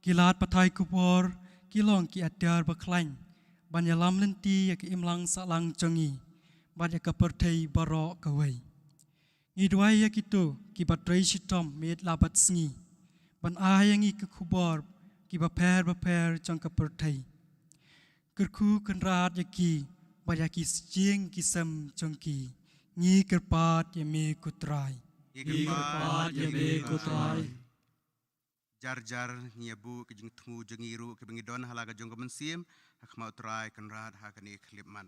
ki lad pathai khubor ki long ki atiar ba khlaiñ ban ïalam lynti ïa ka imlang sahlang jong ngi bad ïa ka pyrthei baroh kawei. Ngi duwai ïa kito kiba trei shitom miet la bad sngi ban ai ïa ngi ki khubor kiba pher bapher jong ka pyrthei. Kyrkhu Kynrad ïa ki bad ïa ki sjeng ki sem jong ki. Ngi kyrpad ïa me ko Trai. Ngi kyrpad ïa me ko Trai. Jar jar ngi ïa buh ka jingthmu jong ngi ruh kiba ngi don ha la ka jong ka mynsiem ha khmat u Trai Kynrad ha kane ka khyllipmat.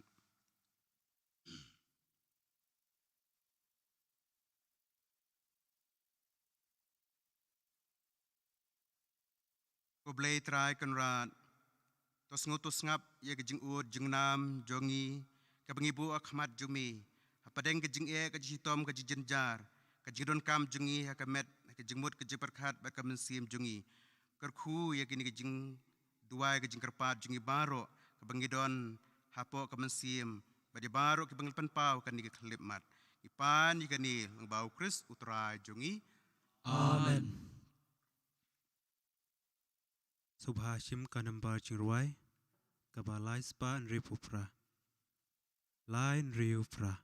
Ko Blei Trai Kynrad, to sngew to sngap ïa ka jingud jingnam jong ngi kaba ngi buh ha khmat jong me, hapdeng ka jingeh, ka jingshitom, ka jingjynjar, ka jingdonkam jong ngi ha ka met, ha ka jingmut, ka jingpyrkhat bad ka mynsiem jong ngi. Kyrkhu ïa kine ka jingduwai, ka jingkyrpad jong ngi baroh kaba ngi don hapoh ka mynsiem bad ïa baroh kiba ngi la pynpaw ha kane ka khyllipmat. Ngi pan ïa kane lyngba u Khrist u Trai jong ngi. Amen. Sngewbha shim ka nambar jingrwai kaba lai spah hynriewphew phra. Lai hynriewphew phra.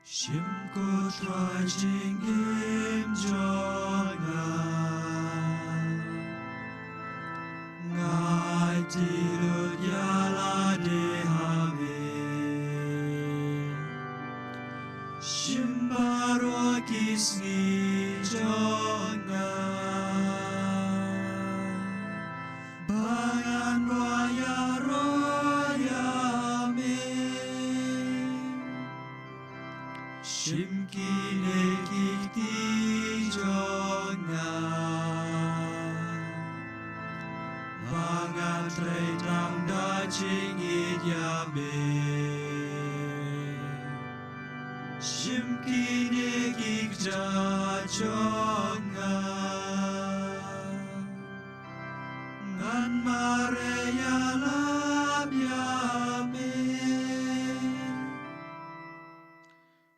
Shim ko Trai jingim jong nga, nga ai ti lut ïa lade ha me. Shim baroh ki sngi jong nga, ba ngan rwai ïaroh ïa me. Shim kine ki kti jong nga, ba ngan trei tang da jingïeit ïa me. Shim kine ki kjat jong nga, ngan mareh ïalap ïa me.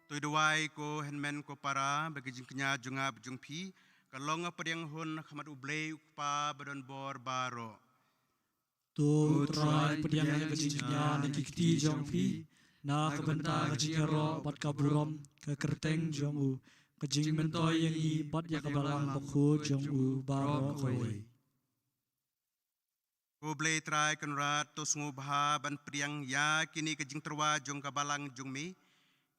To duwai ko hynmen ko para, ba ka jingkñia jong nga bad jong phi ka long ka pdiang hun ha khmat U Blei U Kpa badonbor baroh. To U Trai pdiang ïa ka jingkñia na ki kti jong phi, na ka bynta ka jingïaroh bad ka burom ka kyrteng jong u, ka jingmyntoi ïa ngi bad ïa ka balang bakhuid jong u baroh kawei. Ko Blei Trai Kynrad, to sngewbha ban pdiang ïa kine ka jingtyrwa jong ka balang jong me,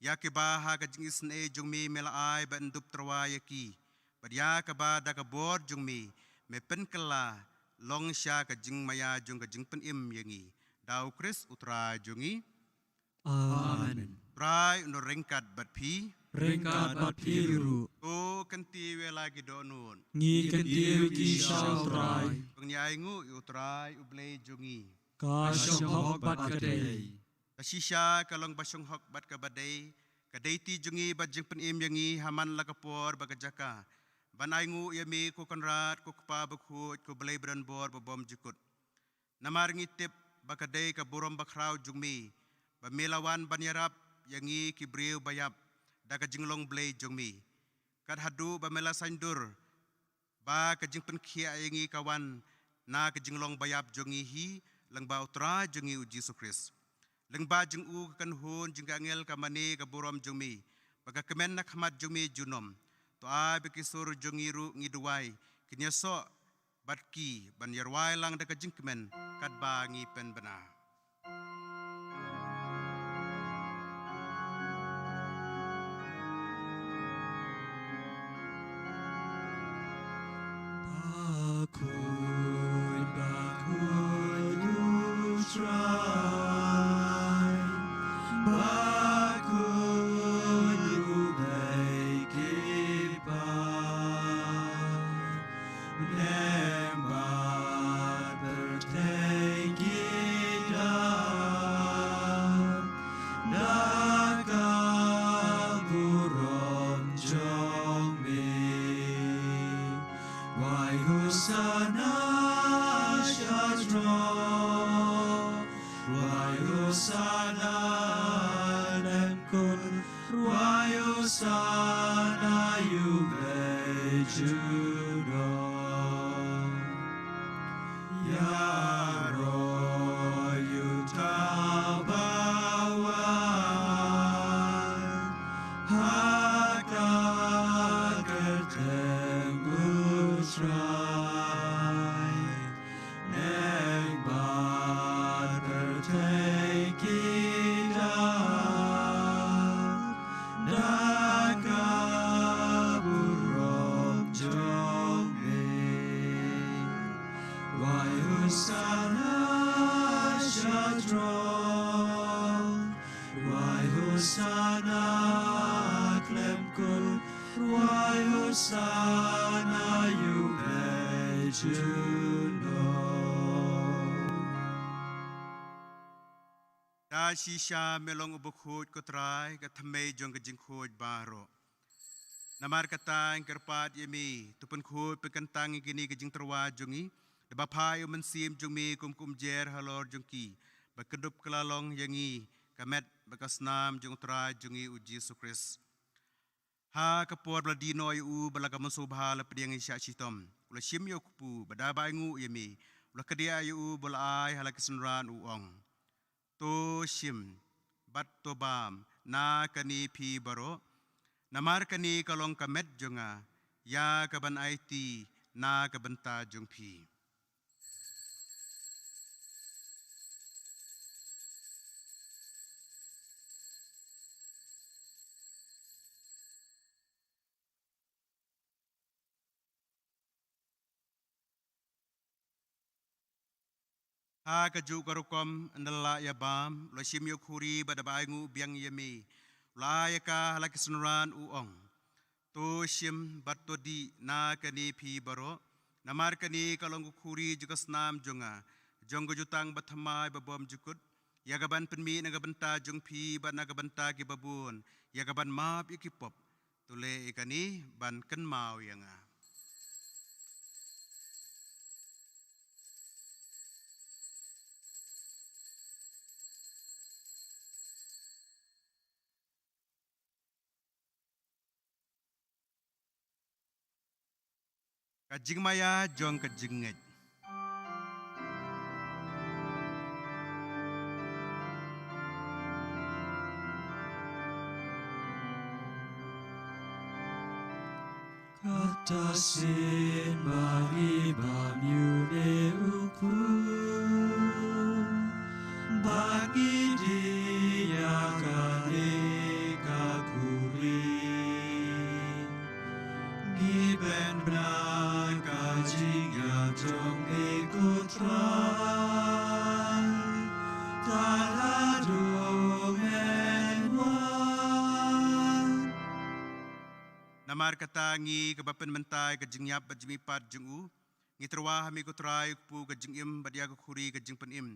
ïa kiba ha ka jingisynei jong me me la ai ban dup tyrwa ïa ki, bad ïa kaba da ka bor jong me me pynkylla long sha ka jingmaïa jong ka jingpynim ïa ngi. Da U Khrist U Trai jong ngi. Amen. Trai un ryngkat bad phi. Ryngkat bad phi ruh. To kyntiew ïa la ki dohnud. Ngi kyntiew ki sha U Trai. Ba ngin ïa ainguh ïa U Trai U Blei jong ngi. Ka shong hok bad ka dei. Ka shisha ka long ba shong hok bad kaba dei, ka dei ti jong ngi bad jingpynim ïa ngi ha man la ka por bad ka jaka, ban ainguh ïa me ko Kynrad, ko Kpa bakhuid, ko Blei badonbor babymjukut. Namar ngi tip ba ka dei ka burom bakhraw jong me ba me la wan ban ïarap ïa ngi ki briew baïap da ka jinglong Blei jong me. Kat haduh ba me la saiñdur ba ka jingpynkhiah ïa ngi ka wan na ka jinglong baïap jong ngi hi, lyngba U Trai jong ngi U Jisu Khrist. Lyngba jong u ka kynhun jong ka angel ka mane ka burom jong me, ba ka kmen na khmat jong me junom. To ai ba ki sur jong ngi ruh, ngi duwai, kin ïasoh bad ki ban ïarwai lang da ka jingkmen katba ngi pynbna. Bakhuid, bakhuid U Trai, ba Sana yu me juno. Da shisha me long u bakhuid ko Trai, ka thymmei jong ka jingkhuid baroh. Namar kata ngi kyrpad ïa me, to pynkhuid pynkyntang ïa kine ki jingtyrwa jong ngi, da ba phah ïa u mynsiem jong me kum kumjer halor jong ki, ba kyndup kylla long ïa ngi ka met bad ka snam jong u Trai jong ngi u Jisu Khrist. Ha ka por ba la die noh ïa u, ba la ka mynsiem sngewbha la pdiang ïa u shiah shitom, u la shim ïa u kpu, bad da ba ainguh ïa me, u la kdiah ïa u, bad u la ai ha la ki synran, u ong: To shim bad to bam na kane phi baroh, namar kane ka long ka met jong nga, ïa kaban aiti na ka bynta jong phi. Ha kajuh ka rukom, ynda la ïa bam, u la shim ïa u khuri, bad da ba ainguh biang ïa me, u la ai ïa ka ha la ki synran, u ong: To shim bad to dih na kane phi baroh, namar kane ka long ka khuri jong ka snam jong nga, jong ka jutang bathymmai babymjukut, ïa kaban pynmih na ka bynta jong phi bad na ka bynta ki babun, ïa kaban map ïa ki pop. To leh ïa kane ban kynmaw ïa nga. Ka jingmaïa jong ka jingngeit. Kata sien ba ngi bam ïa une u kpu, ba ngi dih ïa kane ka khuri. Ngi beh na ka jingïap jong me ko Trai, tad haduh men wan. Namar kata ngi, kiba pynmynta ïa ka jingïap bad jingmihpat jong u, ngi tyrwa ha me ko Trai u kpu ka jingim bad ïa ka khuri ka jingpynim.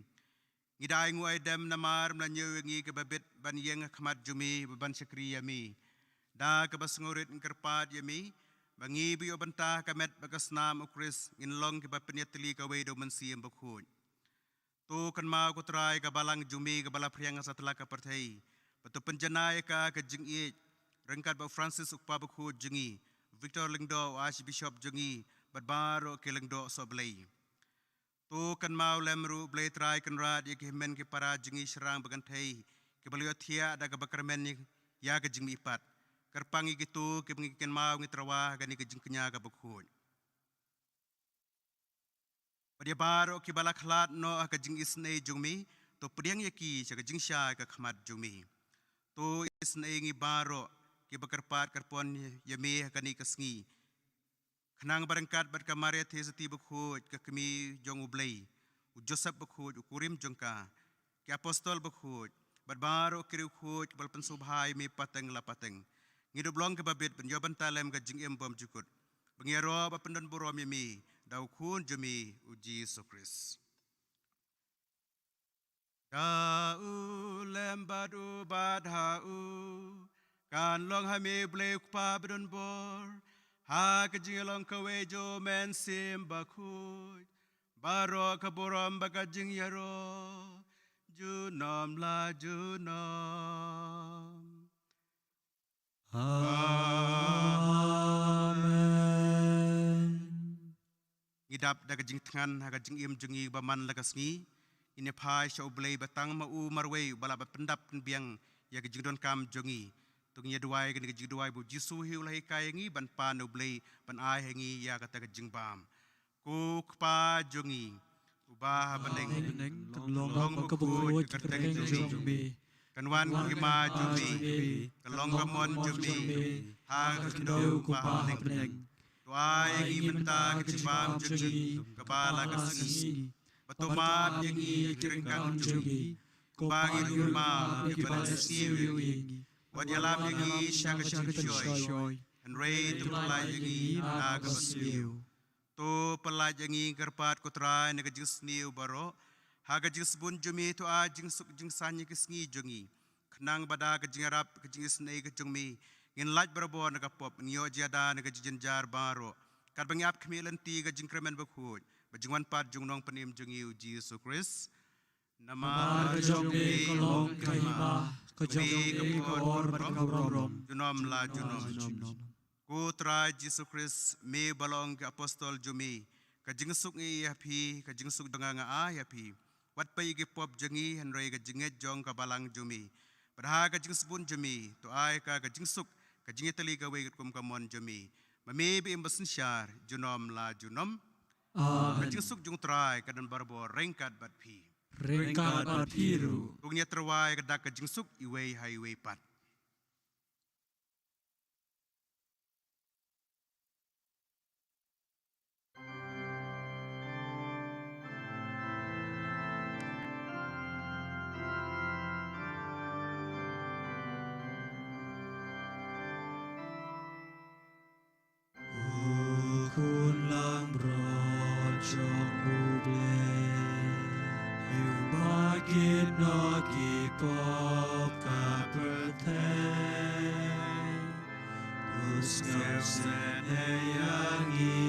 Ngi da ainguh aidem namar me la ñiew ïa ngi kiba bit ban ïeng ha khmat jong me, ba ban shakri ïa me. Da kaba sngewrit ngi kyrpad ïa me, ba ngi ba ïoh bynta ha ka met bad ka snam u Khrist, ngin long kiba pynïatylli kawei da u Mynsiem Bakhuid. To kynmaw ko Trai ka balang jong me kaba la phriang ha satlak ka pyrthei, bad to pynjanai ïa ka ha ka jingïeit, ryngkat bad u Francis u Kpa Bakhuid jong ngi, u Victor Lyngdoh u Archbishop jong ngi, bad baroh ki lyngdoh sohblei. To kynmaw lem ruh Blei Trai Kynrad ïa ki hynmen ki para jong ngi shynrang bad kynthei, kiba la ïohthiah da kaba kyrmen ïa ka jingmihpat. Kyrpang ïa kito kiba ngi kynmaw ngi tyrwa ha kane ka jingkñia kaba khuid. Bad ïa baroh kiba la khlad noh ha ka jingisynei jong me, to pdiang ïa ki sha ka jingshai ha khmat jong me. To isynei ïa ngi baroh kiba kyrpad kyrpon ïa me ha kane ka sngi, khnang ba ryngkat bad ka Maria Theisotti Bakhuid, ka Kmie jong u Blei, u Joseph Bakhuid u kurim jong ka, ki Apostol Bakhuid, bad baroh ki riewkhuid ba la pynsngewbha ïa me pateng la pateng, ngin ïoh long kiba bit ban ïoh bynta lem ha ka jingim bymjukut, ba ngin ïaroh bad pyndonburom ïa me da u Khun jong me u Jisu Khrist. Da u lem bad u bad ha u, kan long ha me Blei u Kpa badonbor, ha ka jingïalong kawei jong u Mynsiem Bakhuid, baroh ka burom bad ka jingïaroh, junom la junom. Amen. Ngi dap da ka jingthngan ha ka jingim jong ngi ba man la ka sngi, ngin ïa phai sha u Blei ba tang ma u marwei uba lah ban pyndap pynbiang ïa ka jingdonkam jong ngi. To ngin ïa duwai kane ka jingduwai ba u Jisu hi u la hikai ïa ngi ban pan na u Blei ban ai ha ngi ïa kata ka jingbam. Ko Kpa jong ngi uba ha bneng, kan long ba ka bakhuid ka kyrteng jong me, kan wan ka hima jong me, kan long ka mon jong me ha ka khyndew kumba ha bneng. To ai ïa ngi mynta ka jingbam jong ngi kaba la ka sngi, bad to map ïa ngi ki ryngkang jong ngi, kumba ngi ruh ngi map ïa kiba la sniew ïa ngi, wat ïalam ïa ngi sha ka jingshoi, Hynrei to pyllait ïa ngi na kaba sniew. To pyllait ïa ngi kyrpad ko Trai na ka jingsniew baroh. Ha ka jingsbun jong me to ai jingsuk jingsaiñ ïa ki sngi jong ngi. Khnang ba da ka jingïarap ka jingisynei ka jong me, ngin lait barabor na ka pop, ngin ïoh jia da na ka jingjynjar baroh. Katba ngi ap khmih lynti ka jingkyrmen bakhuid bad jingwan pat jong u Nongpynim jong ngi u Jisu Khrist. Namar ka jong me ka long ka hima, ka jong me ka bor bad ka burom, junom la junom. Ko Trai Jisu Khrist, me ba la ong ki apostol jong me, ka jingsuk ngi ai ha phi, ka jingsuk jong nga nga ai ha phi. Wat peit ïa ki pop jong ngi, hynrei ka jingngeit jong ka balang jong me. Bad ha ka jingsbun jong me to ai ka ka jingsuk, ka jingïatylli kawei katkum ka mon jong me. Ma me ba im ba synshar junom la junom. Amen. Ka jingsuk jong u Trai ka don barabor ryngkat bad phi. Ryngkat bad phi ruh. To ngin ïa tyrwa ïa ka dak ka jingsuk iwei ha iwei pat. U khun langbrot jong U Blei, uba kit noh ki pop ka pyrthei, u sngewsynei ïa ngi.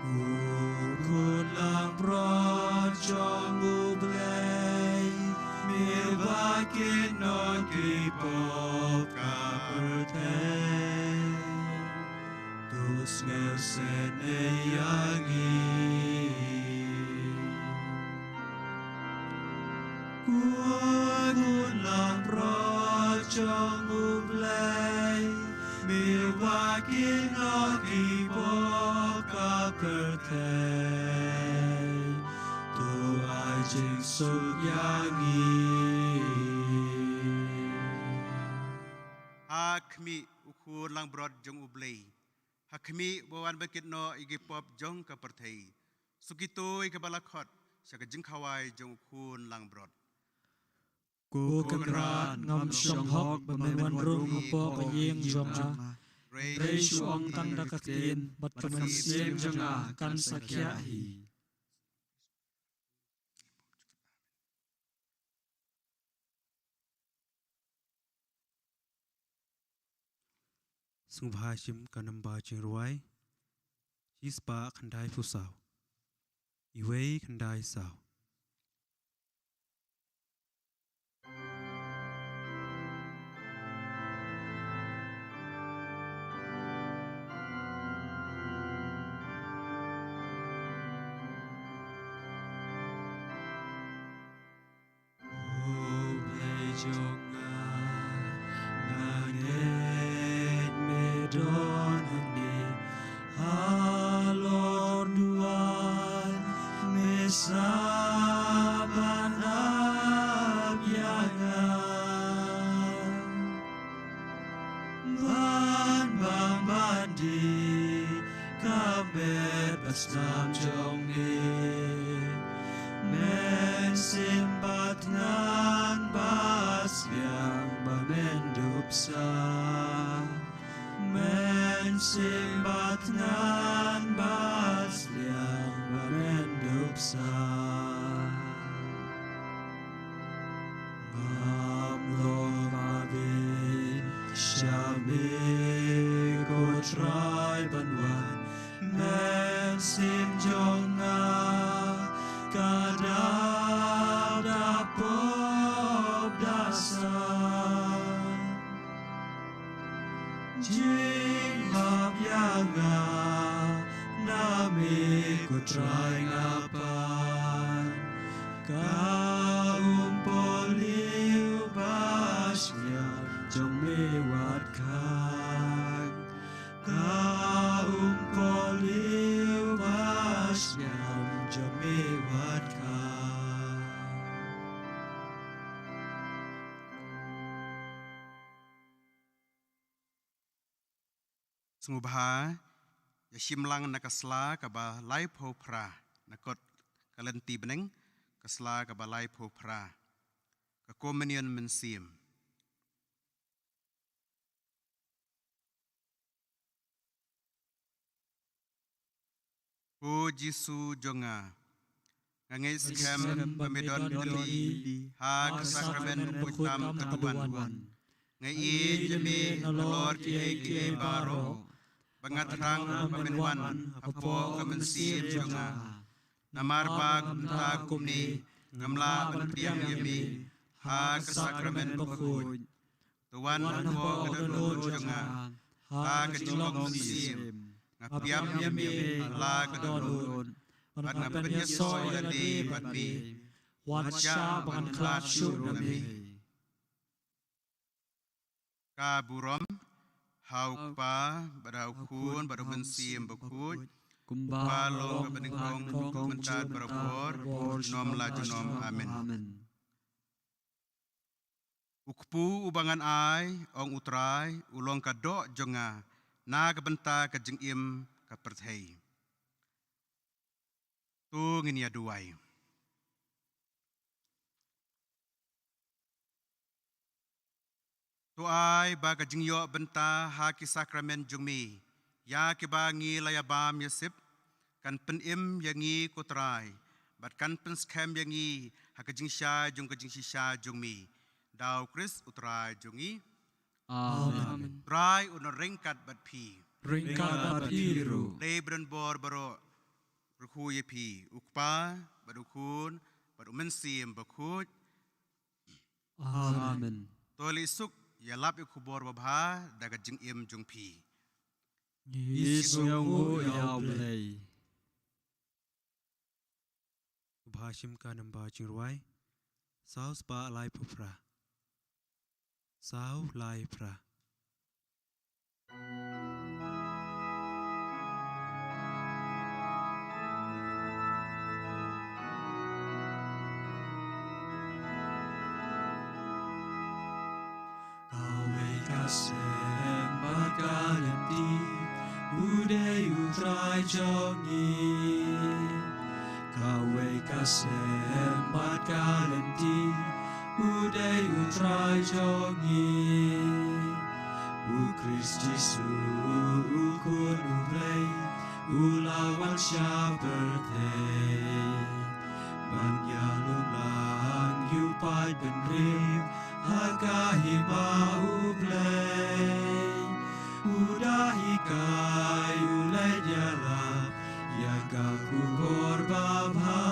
U khun langbrot jong U Blei, me ba kit noh ki pop ka pyrthei, to sngewsynei ïa ngi. Ko khun langbrot jong U Blei, me ba kit noh ki pop ka pyrthei, to ai jingsuk ïa ngi. Ha khmih, u khun langbrot jong U Blei. Ha khmih, uba wan ban kit noh ïa ki pop jong ka pyrthei. Suk ïa uto uba la khot sha ka jingkhawai jong u khun langbrot. Ko Kynrad, ngam shong hok ba men wan rung hapoh ka ïing jong nga. Hynrei shu ong tang da ka ktien bad ka mynsiem jong nga kan sa khiah hi. Sngewbha shim ka namba jingrwai, shispah khyndaiphew saw. Iwei khyndai saw. U Blei jong nga, nga ngeit me don hangne, halor duwan me sah ban ap ïa nga. Ban bam ban dih ka met bad snam jong me. Men shim ba thngan ba sliang ba men dup sah. Men shim ba thngan ba sliang ba men dup sah. Ngam long mabit sha me ko Trai ban wan, mynsiem jong nga ka dap da pop da sah. Jingmap ïa nga na me ko Trai nga pan. Ka umpohliew ba sniam jong me wat khang. Ka umpohliew ba sniam jong me wat khang. Sngewbha ïa shim lang na ka sla kaba laiphew phra, na kot ka lynti bneng, ka sla kaba laiphew phra, ka Communion Mynsiem. Ko Jisu jong nga, nga ngeit skhem ba me don tylli ha ka sakramen bakhuid tam ka duwan. Nga ïeit ïa me halor kiei kiei baroh, ba nga thrang ba men wan hapoh ka mynsiem jong nga. Namar ba kumta kumne ngam lah ban pdiang ïa me ha ka sakramen bakhuid. To wan hapoh ka dohnud jong nga ha ka jinglong mynsiem. Nga pdiang ïa me ha la ka dohnud, bad nga pynïasoh ïa lade bad me. Wat shah ba ngan khlad shuh na me. Ka burom ha U Kpa bad ha U Khun bad U Mynsiem Bakhuid, kumba long kaba nyngkong, mynta bad barabor, junom la junom. Amen. U kpu uba ngan ai, ong U Trai, u long ka doh jong nga na ka bynta ka jingim ka pyrthei. To ngin ïa duwai. To ai ba ka jingïoh bynta ha ki sakramen jong me, ïa kiba ngi la ïa bam ïa sip, kan pynim ïa ngi, ko Trai, bad kan pynskhem ïa ngi ha ka jingshai jong ka jingshisha jong me. Da U Khrist U Trai jong ngi. Amen. Trai un ryngkat bad phi. Ryngkat bad phi ruh. Lei ba don bor baroh, kyrkhu ïa phi, U Kpa bad U Khun bad U Mynsiem Bakhuid. Amen. To leit suk, ïalap ïa ka khubor babha da ka jingim jong phi. Ngi sngewnguh ïa U Blei. Bha shim ka namba jingrwai saw spah lai phew phra. Saw lai phra. Kawei ka sem bad ka lynti, u dei U Trai jong ngi. Kawei ka sem bad ka lynti, u dei U Trai jong ngi. U Khrist Jisu, U Khun U Blei, u la wan sha pyrthei ban ïalum lang ïa u paidbynriew ha ka hima U Blei. U da hikai, u leit ïalap ïa ka khubor babha.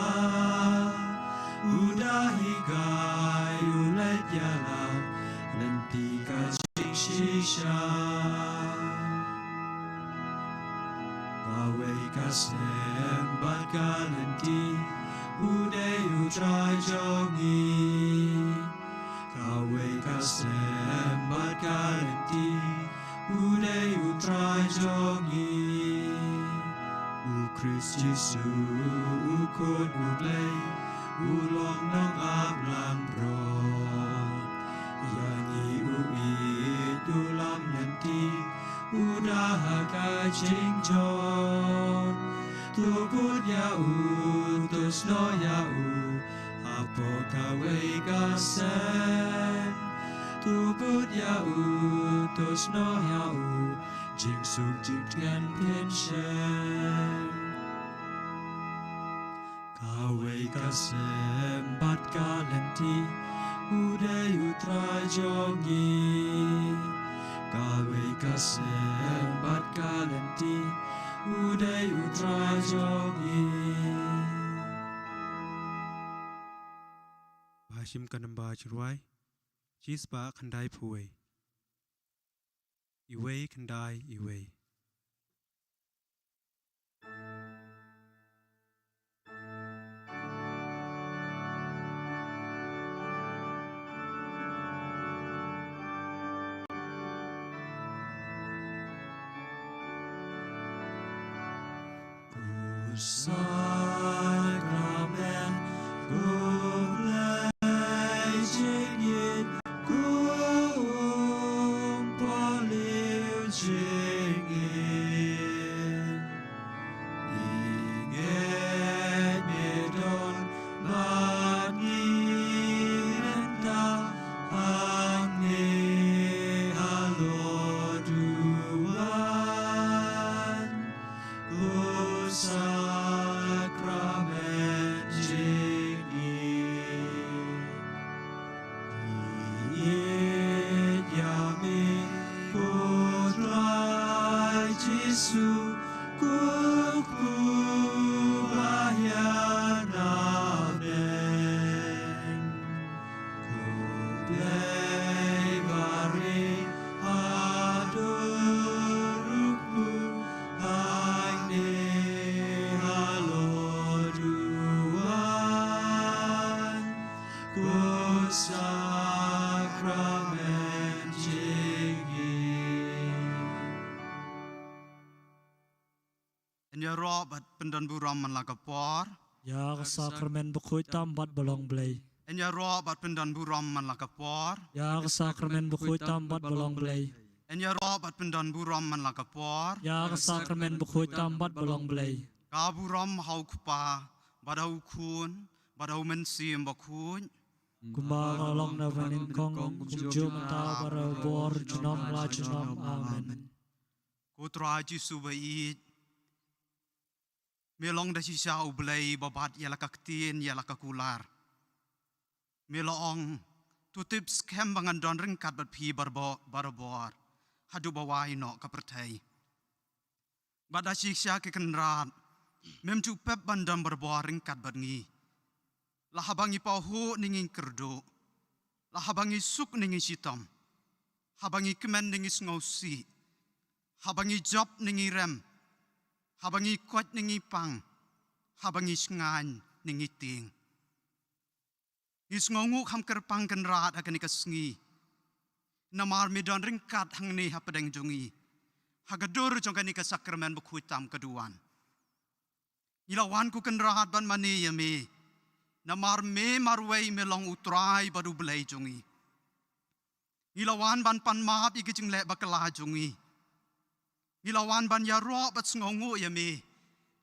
U da hikai, u leit ïalap lynti ka jingshisha. Kawei ka sem bad ka lynti, u dei U Trai jong ngi. Kawei ka sem bad ka lynti, u dei U Trai jong ngi. U Khrist Jisu, U Khun U Blei, u long nongap langbrot. Ïa ngi u ïeit, u lam lynti, u da ha ka jingjot. To bud ïa u, to snoh ïa u hapoh kawei ka sem. To bud ïa u, to snoh ïa u, jingsuk jingtngen phin shem. Kawei ka sem bad ka lynti, u dei U Trai jong ngi. Kawei ka sem bad ka lynti, u dei U Trai jong ngi. Bha shim ka namba jingrwai shispah khyndai phew wei. Iwei khyndai iwei. Sakramen, ko Blei jingim, ko um paliu jingim. Ngi ngeit me don bad ngi mynta hangne halor duwan. Ko sa bad pyndon burom man la ka por. Ïa ka sakramen bakhuid tam bad ba long Blei. Yn ïaroh bad pyndon burom man la ka por. Ïa ka sakramen bakhuid tam bad ba long Blei. Yn ïaroh bad pyndon burom man la ka por. Ïa ka sakramen bakhuid tam bad ba long Blei. Ka burom ha u Kpa, bad ha u Khun, bad ha u Mynsiem Bakhuid. Kumba ka long na banyngkong, kumjuh mynta, bad ha u bor junom la junom. Amen. Ko Trai Jisu ba ïeit, me long da shisha u Blei ba bat ïa la ka ktien, ïa la ka kular. Me la ong, to tip skhem ba ngan don ryngkat bad phi barabor, barabor, haduh ba wai noh ka pyrthei. Bad da shisha, ko Kynrad, mem ju pep ban don barabor ryngkat bad ngi. La haba ngi pahuh ne ngi kyrduh. La haba ngi suk ne ngi shitom. Haba ngi kmen ne ngi sngewsih. Haba ngi jop ne ngi rem. Haba ngi koit ne ngi pang. Haba ngi shngaiñ ne ngi tieng. Ngi sngewnguh kham kyrpang Kynrad ha kane ka sngi. Namar me don ryngkat hangne hapdeng jong ngi. Ha ka dur jong kane ka sakramen bakhuid tam ka duwan. Ngi la wan ko Kynrad ban mane ïa me. Namar me marwei me long u Trai bad u Blei jong ngi. Ngi la wan ban pan map ïa ki jingleh bakla jong ngi. Ngi la wan ban ïaroh bad sngewnguh ïa me.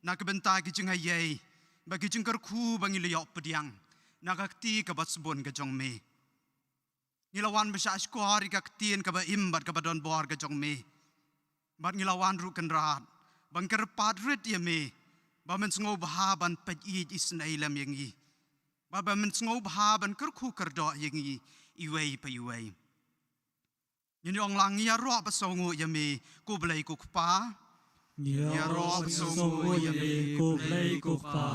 Na ka bynta ki jingaiei. Bad ki jingkyrkhu ba ngi la ïoh pdiang. Na ka kti kaba sbun ka jong me. Ngi la wan ban shahshkor ïa ka ktien kaba im bad kaba don bor ka jong me. Bad ngi la wan ruh Kynrad. Ban kyrpad rit ïa me. Ba men sngewbha ban peit ïeit isynei lem ïa ngi. Ba, ba men sngewbha ban kyrkhu kyrdoh ïa ngi iwei pa iwei. Ngin ong lang, ngi ïaroh bad sngewnguh ïa me, ko Blei ko Kpa. Ngi ïaroh bad sngewnguh ïa me, ko Blei ko Kpa.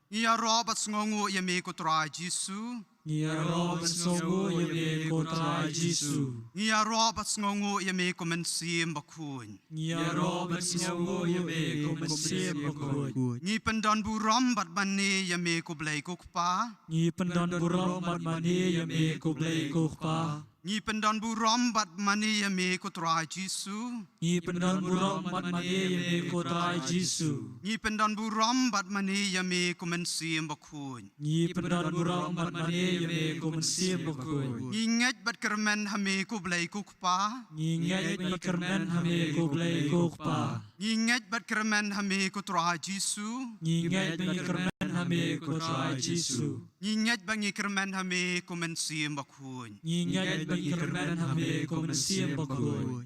Ngi ïaroh bad sngewnguh ïa me, ko Trai Jisu. Ngi ïaroh bad sngewnguh ïa me, ko Trai Jisu. Ngi ïaroh bad sngewnguh ïa me, ko Mynsiem Bakhuid. Ngi ïaroh bad sngewnguh ïa me, ko Mynsiem Bakhuid. Ngi pyndon burom bad mane ïa me, ko Blei ko Kpa. Ngi pyndon burom bad mane ïa me, ko Blei ko Kpa. Ngi pyndon burom bad mane ïa me, ko Trai Jisu. Ngi pyndon burom bad mane ïa me, ko Trai Jisu. Ngi pyndon burom bad mane ïa me, ko Mynsiem Bakhuid. Ngi pyndon burom bad mane ïa me, ko Mynsiem Bakhuid. Ngi ngeit bad kyrmen ha me, ko Blei ko Kpa. Ngi ngeit bad kyrmen ha me, ko Blei ko Kpa. Ngi ngeit bad kyrmen ha me, ko Trai Jisu. Ngi ngeit bad kyrmen ha me, ko Trai Jisu. Ngi ngeit bad ngi kyrmen ha me, ko Mynsiem Bakhuid. Ngi ngeit bad ngi kyrmen ha me, ko Mynsiem Bakhuid.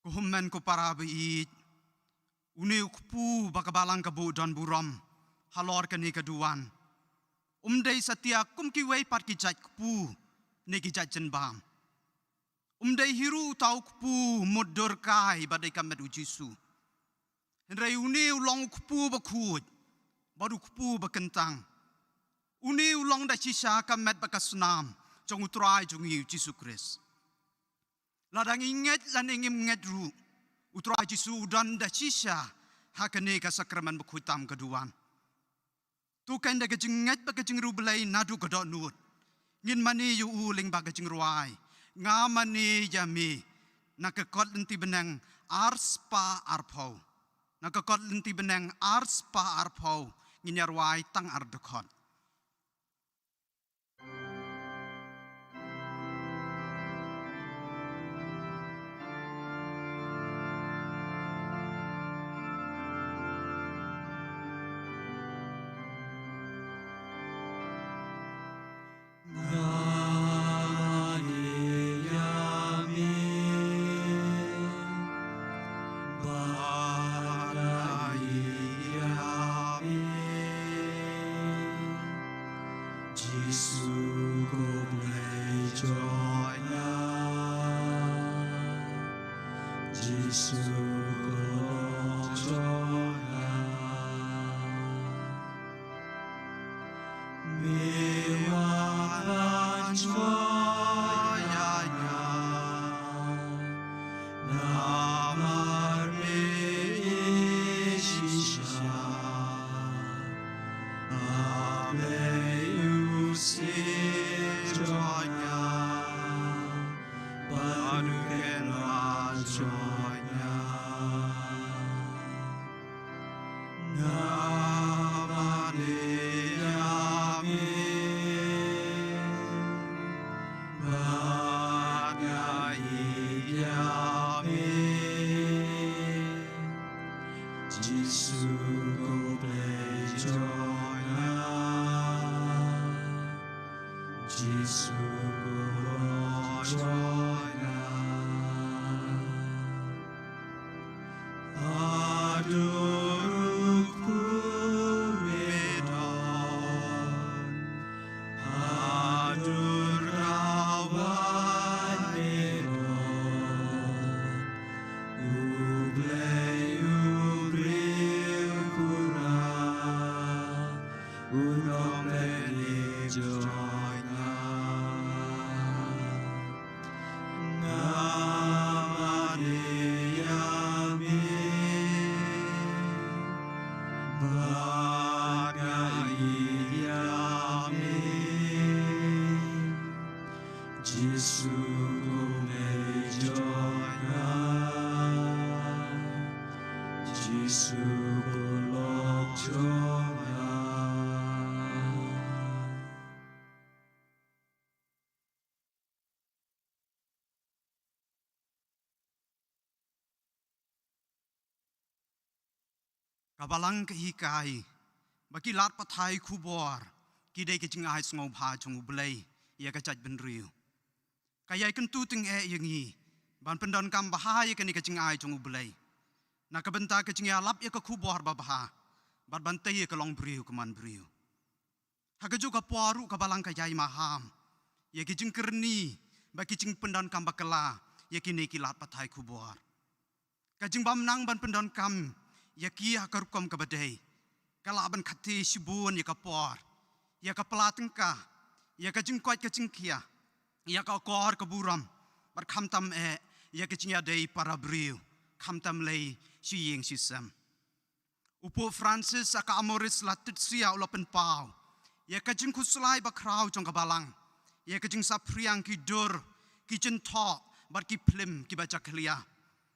Ko hynmen ko para ba ïeit, une u kpu ba ka Balang ka buh don burom halor kane ka duwan, um dei satia kum kiwei pat ki jait kpu ne ki jait jingbam. Um dei hi ruh uta u kpu mutdur kai ba dei ka met u Jisu. Hynrei une u long u kpu bakhuid bad u kpu bakyntang. Une u long da shisha ka met bad ka snam jong u Trai jong ngi u Jisu Khrist. Lada ngi ngeit lane ngim ngeit ruh, u Trai Jisu u don da shisha ha kane ka sakramen bakhuid tam ka duwan. To kein da ka jingngeit bad ka jingriewblei naduh ka dohnud, ngin mane ïa u lyngba ka jingrwai Nga Mane Ïa Me, na ka kot lynti bneng arspah arphew. Na ka kot lynti bneng arspah arphew, ngin ïa rwai tang ar dkhot. Nga Mane Ïa Me, Bad Nga Ïeit Ïa Me, Jisu ko Blei jong nga, Jisu ko Lord jong nga. Me wan ban jngoh ïa nga, namar me ïeit shisha. A Blei u Syiem jong nga, bad u Kynrad jong nga. Nga mane ïa me, bad nga ïeit ïa me. Jisu ko Blei jong nga, Jisu ko Lord jong nga. Haduh ruh kpu me don, haduh ruh kawei me don, U Blei u briew pura, u nongpynim jong nga. Nga mane ïa me, bad nga ïeit ïa me. Jisu ko Blei jong nga, Jisu ko Lord jong nga. Ka Balang ka hikai ba ki lad pathai khubor ki dei ka jingai sngewbha jong U Blei ïa ka jaitbynriew. Ka ïai kyntu tyngeh ïa ngi ban pyndonkam bha ïa kane ka jingai jong U Blei na ka bynta ka jingïalap ïa ka khubor babha bad ban tei ïa ka longbriew ka manbriew. Ha kajuh ka por ruh ka Balang ka ïai maham ïa ki jingkyrni bad ki jingpyndonkam bakla ïa kine ki lad pathai khubor. Ka jingbymnang ban pyndonkam ïa ki ha ka rukom kaba dei ka lah ban khathie shibun ïa ka por, ïa ka pla tyngka, ïa ka jingkoit ka jingkhiah, ïa ka akor ka burom, bad khamtam eh ïa ka jingïadei para briew, khamtam lei shi ïing shi sem. U Pope Francis ha ka Amoris Laetitia u la pynpaw ïa ka jingkhuslai bakhraw jong ka Balang ïa ka jingsaphriang ki dur, ki jingthoh bad ki phlim kiba jakhlia,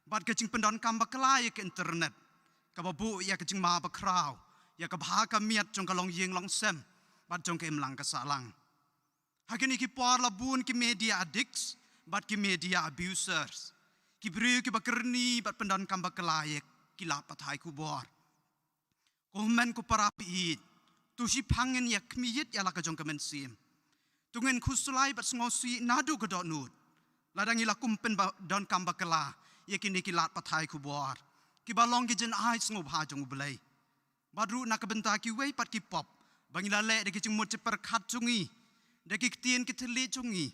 bad ka jingpyndonkam bakla ïa ka internet kaba buh ïa ka jingma bakhraw ïa ka bha ka miat jong ka longïing longsem bad jong ka imlang ka sahlang. Ha kine ki por la bun ki media addicts bad ki media abusers, ki briew kiba kyrni bad pyndonkam bakla ïa ki lad pathai khubor. Ko hynmen ko para baieit, to shiphang ngin ïa khmih ïit ïa la ka jong ka mynsiem. To ngin khuslai bad sngewsih naduh ka dohnud lada ngi la kum pyndonkam bakla ïa kine ki lad pathai khubor kiba long ki jingai sngewbha jong U Blei. Bad ruh na ka bynta kiwei pat ki pop ba ngi la leh da ki jingmut jingpyrkhat jong ngi, da ki ktien ki thylliej jong ngi,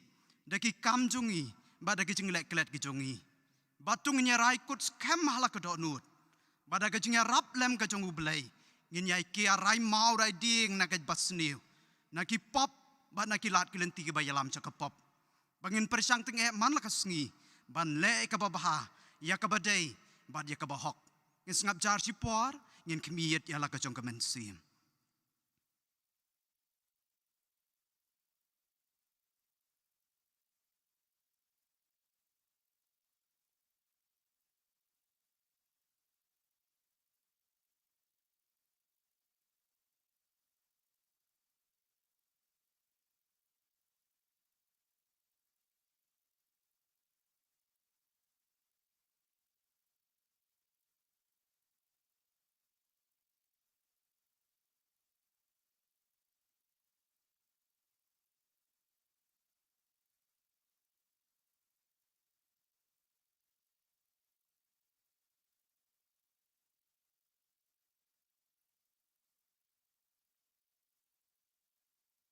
da ki kam jong ngi, bad da ki jingleh klet ki jong ngi. Bad to ngin ïa rai kut skhem ha la ka dohnud ba da ka jingïarap lem ka jong U Blei ngin ïa ïakhun rai maw rai dieng na ka basniew na ki pop bad na ki lad ki lynti kiba ïalam sha ka pop. Ba ngin pyrshang tyngeh man la ka sngi ban leh ïa kaba bha, ïa kaba dei bad ïa kaba hok. Ngin sngap jar shipor, ngin khmih ïit ïa la ka jong ka mynsiem.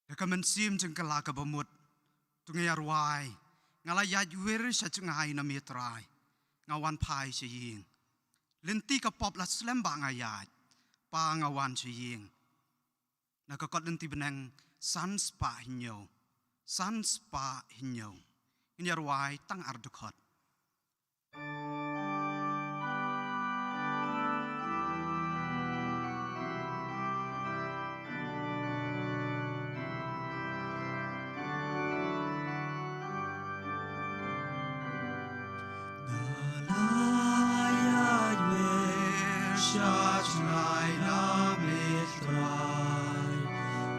Da ka mynsiem jingkylla kaba mut, to nga ïa rwai, nga la ïaid wir sha jngai na me Trai, nga wan phai sha ïing. Lynti ka pop la slem ba nga ïaid, Pa nga wan sha ïing. Na ka kot lynti bneng san spah hynñiew, san spah hynñiew. Ngin ïa rwai tang ar dkhot. Trai na mi trai,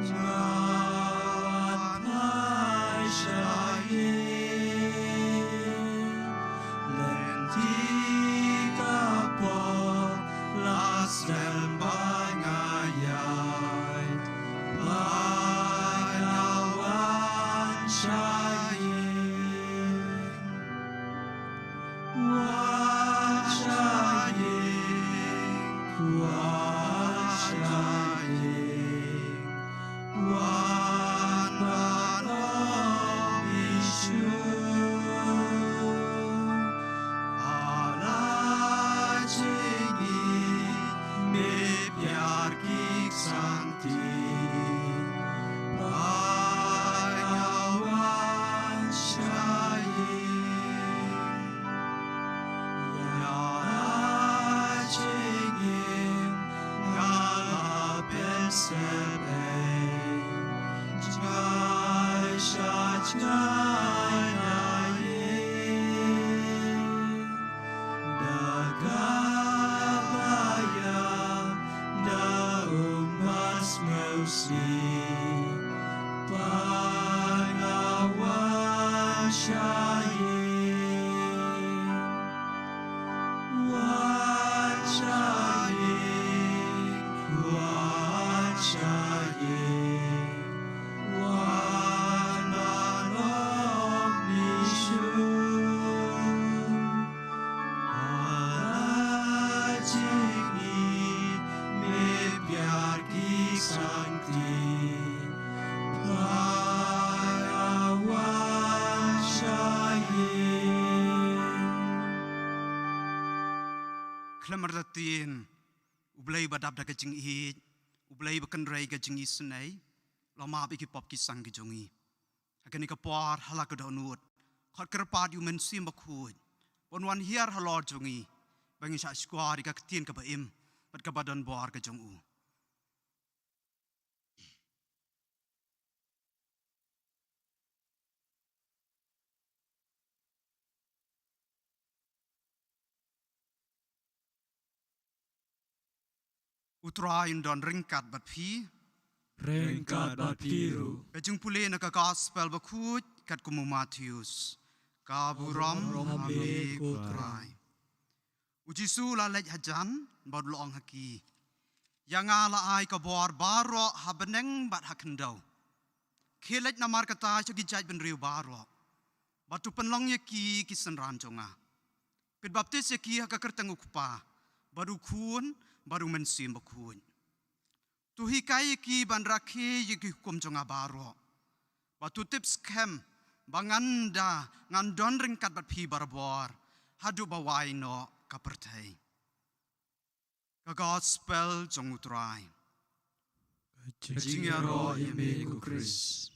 trai na shai. Lynti ka pop, la slem ba nga ïaid, ba nga wan shai. Wan shai, wan shai, wan ban ong Jisu. Ala jingim me piar ki santi, ba nga wan shai. Ïa jingim nga la pynsep ei, jngai sha jngai na ïing. Da kaba ïa, da u mas ngau si, ba nga wan shai. Wan shai, wan shai, wan ban ong Jisu. Ala jingim me piar ki santi, ba nga wan shai. Khlem artatien, U Blei ba dap da ka jingïeit, U Blei ba kynrei ka jingisynei, la map ïa ki pop ki sang ki jong ngi. Ha kane ka por, ha la ka dohnud, khot kyrpad ïa U Mynsiem Bakhuid ban wan hiar halor jong ngi, ba ngin shah skhor ïa ka ktien kaba im bad kaba don bor ka jong U. U Trai un don ryngkat bad phi. Ryngkat bad phi ruh. Ka jingpule na ka Gospel Bakhuid katkum u Mathaios. Ka burom ha me ko Trai. U Jisu u la leit hajan bad u la ong ha ki, ïa nga la ai ka bor baroh ha bneng bad ha khyndew. Khie leit namar kata sha ki jaitbynriew baroh, bad to pynlong ïa ki ki synran jong nga. Pynbaptis ïa ki ha ka kyrteng U Kpa, bad U Khun, bad U Mynsiem Bakhuid. To hikai ïa ki ban rakhe ïa ki hukum jong nga baroh. Bad to tip skhem ba ngan da, ngan don ryngkat bad phi barabor haduh ba wai noh ka pyrthei. Ka Gospel jong U Trai. Ka jingïaroh ïa me ko Khrist.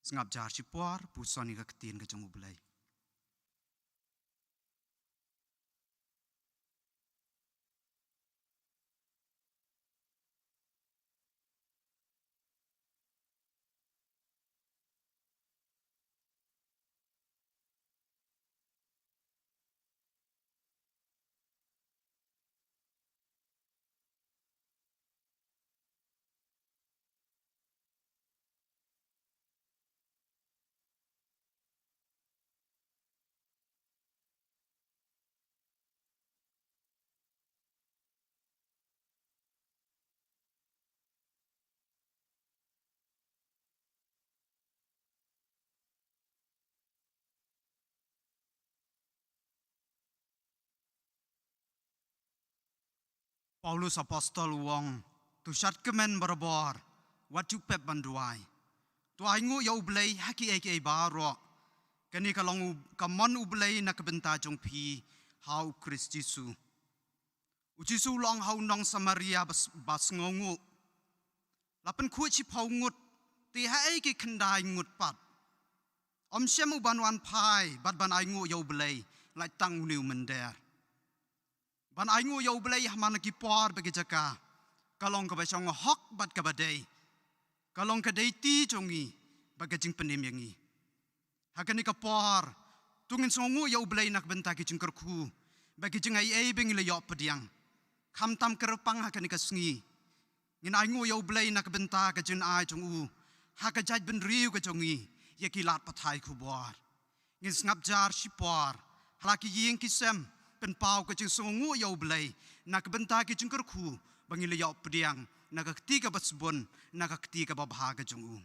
Sngap jar shipor, puson ïa ka ktien ka jong U Blei. Paulus Apostol u ong, to shad kmen barabor, wat ju pep ban duwai. To ainguh ïa U Blei ha kiei kiei baroh. Kane ka long u, ka mon U Blei na ka bynta jong phi ha U Khrist Jisu. U Jisu u la ong ha u nong Samaria ba s-, ba sngewnguh, la pynkhuid shiphew ngut, te haei ki khyndai ngut pat? Ym shym u ban wan phai bad ban ainguh ïa U Blei, lait tang une u mynder. Ban ainguh ïa U Blei ha man la ki por bad ki jaka, ka long kaba shong hok bad kaba dei. Ka long ka dei ti jong ngi bad ka jingpynim ïa ngi. Ha kane ka por, to ngin sngewnguh ïa U Blei na ka bynta ki jingkyrkhu bad ki jingaiei ba ngi la ïoh pdiang. Khamtam kyrpang ha kane ka sngi ngin ai nguh ïa U Blei na ka bynta ka jingai jong u ha ka jaitbynriew ka jong ngi, ïa ki lad pathai khubor. Ngin sngap jar shipor ha la ki ïing ki sem, pynpaw ka jingsngewnguh ïa U Blei na ka bynta ki jingkyrkhu ba ngi la ïoh pdiang na ka kti kaba sbun, na ka kti kaba bha ka jong u.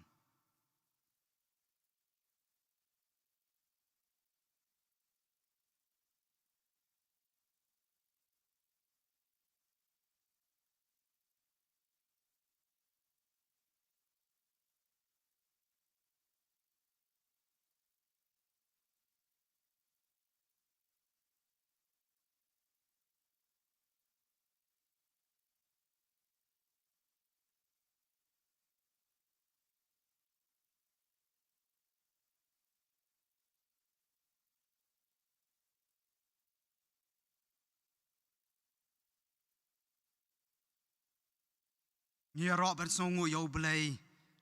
Ngi ïaroh ban sngewnguh ïa U Blei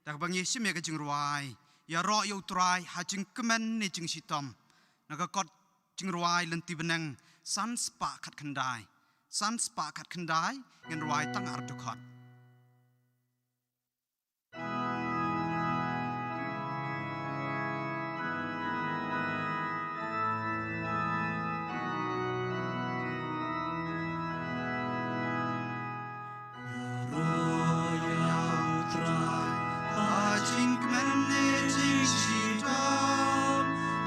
da kaba ngi shim ïa ka jingrwai Ïaroh ïa U Trai ha jingkmen ne jingshitom, na ka kot jingrwai lynti bneng san spah khatkhyndai. San spah khatkhyndai, ngin rwai tang ar dkhot. Ïaroh ïa U Trai ha jingkmen ne jingshitom.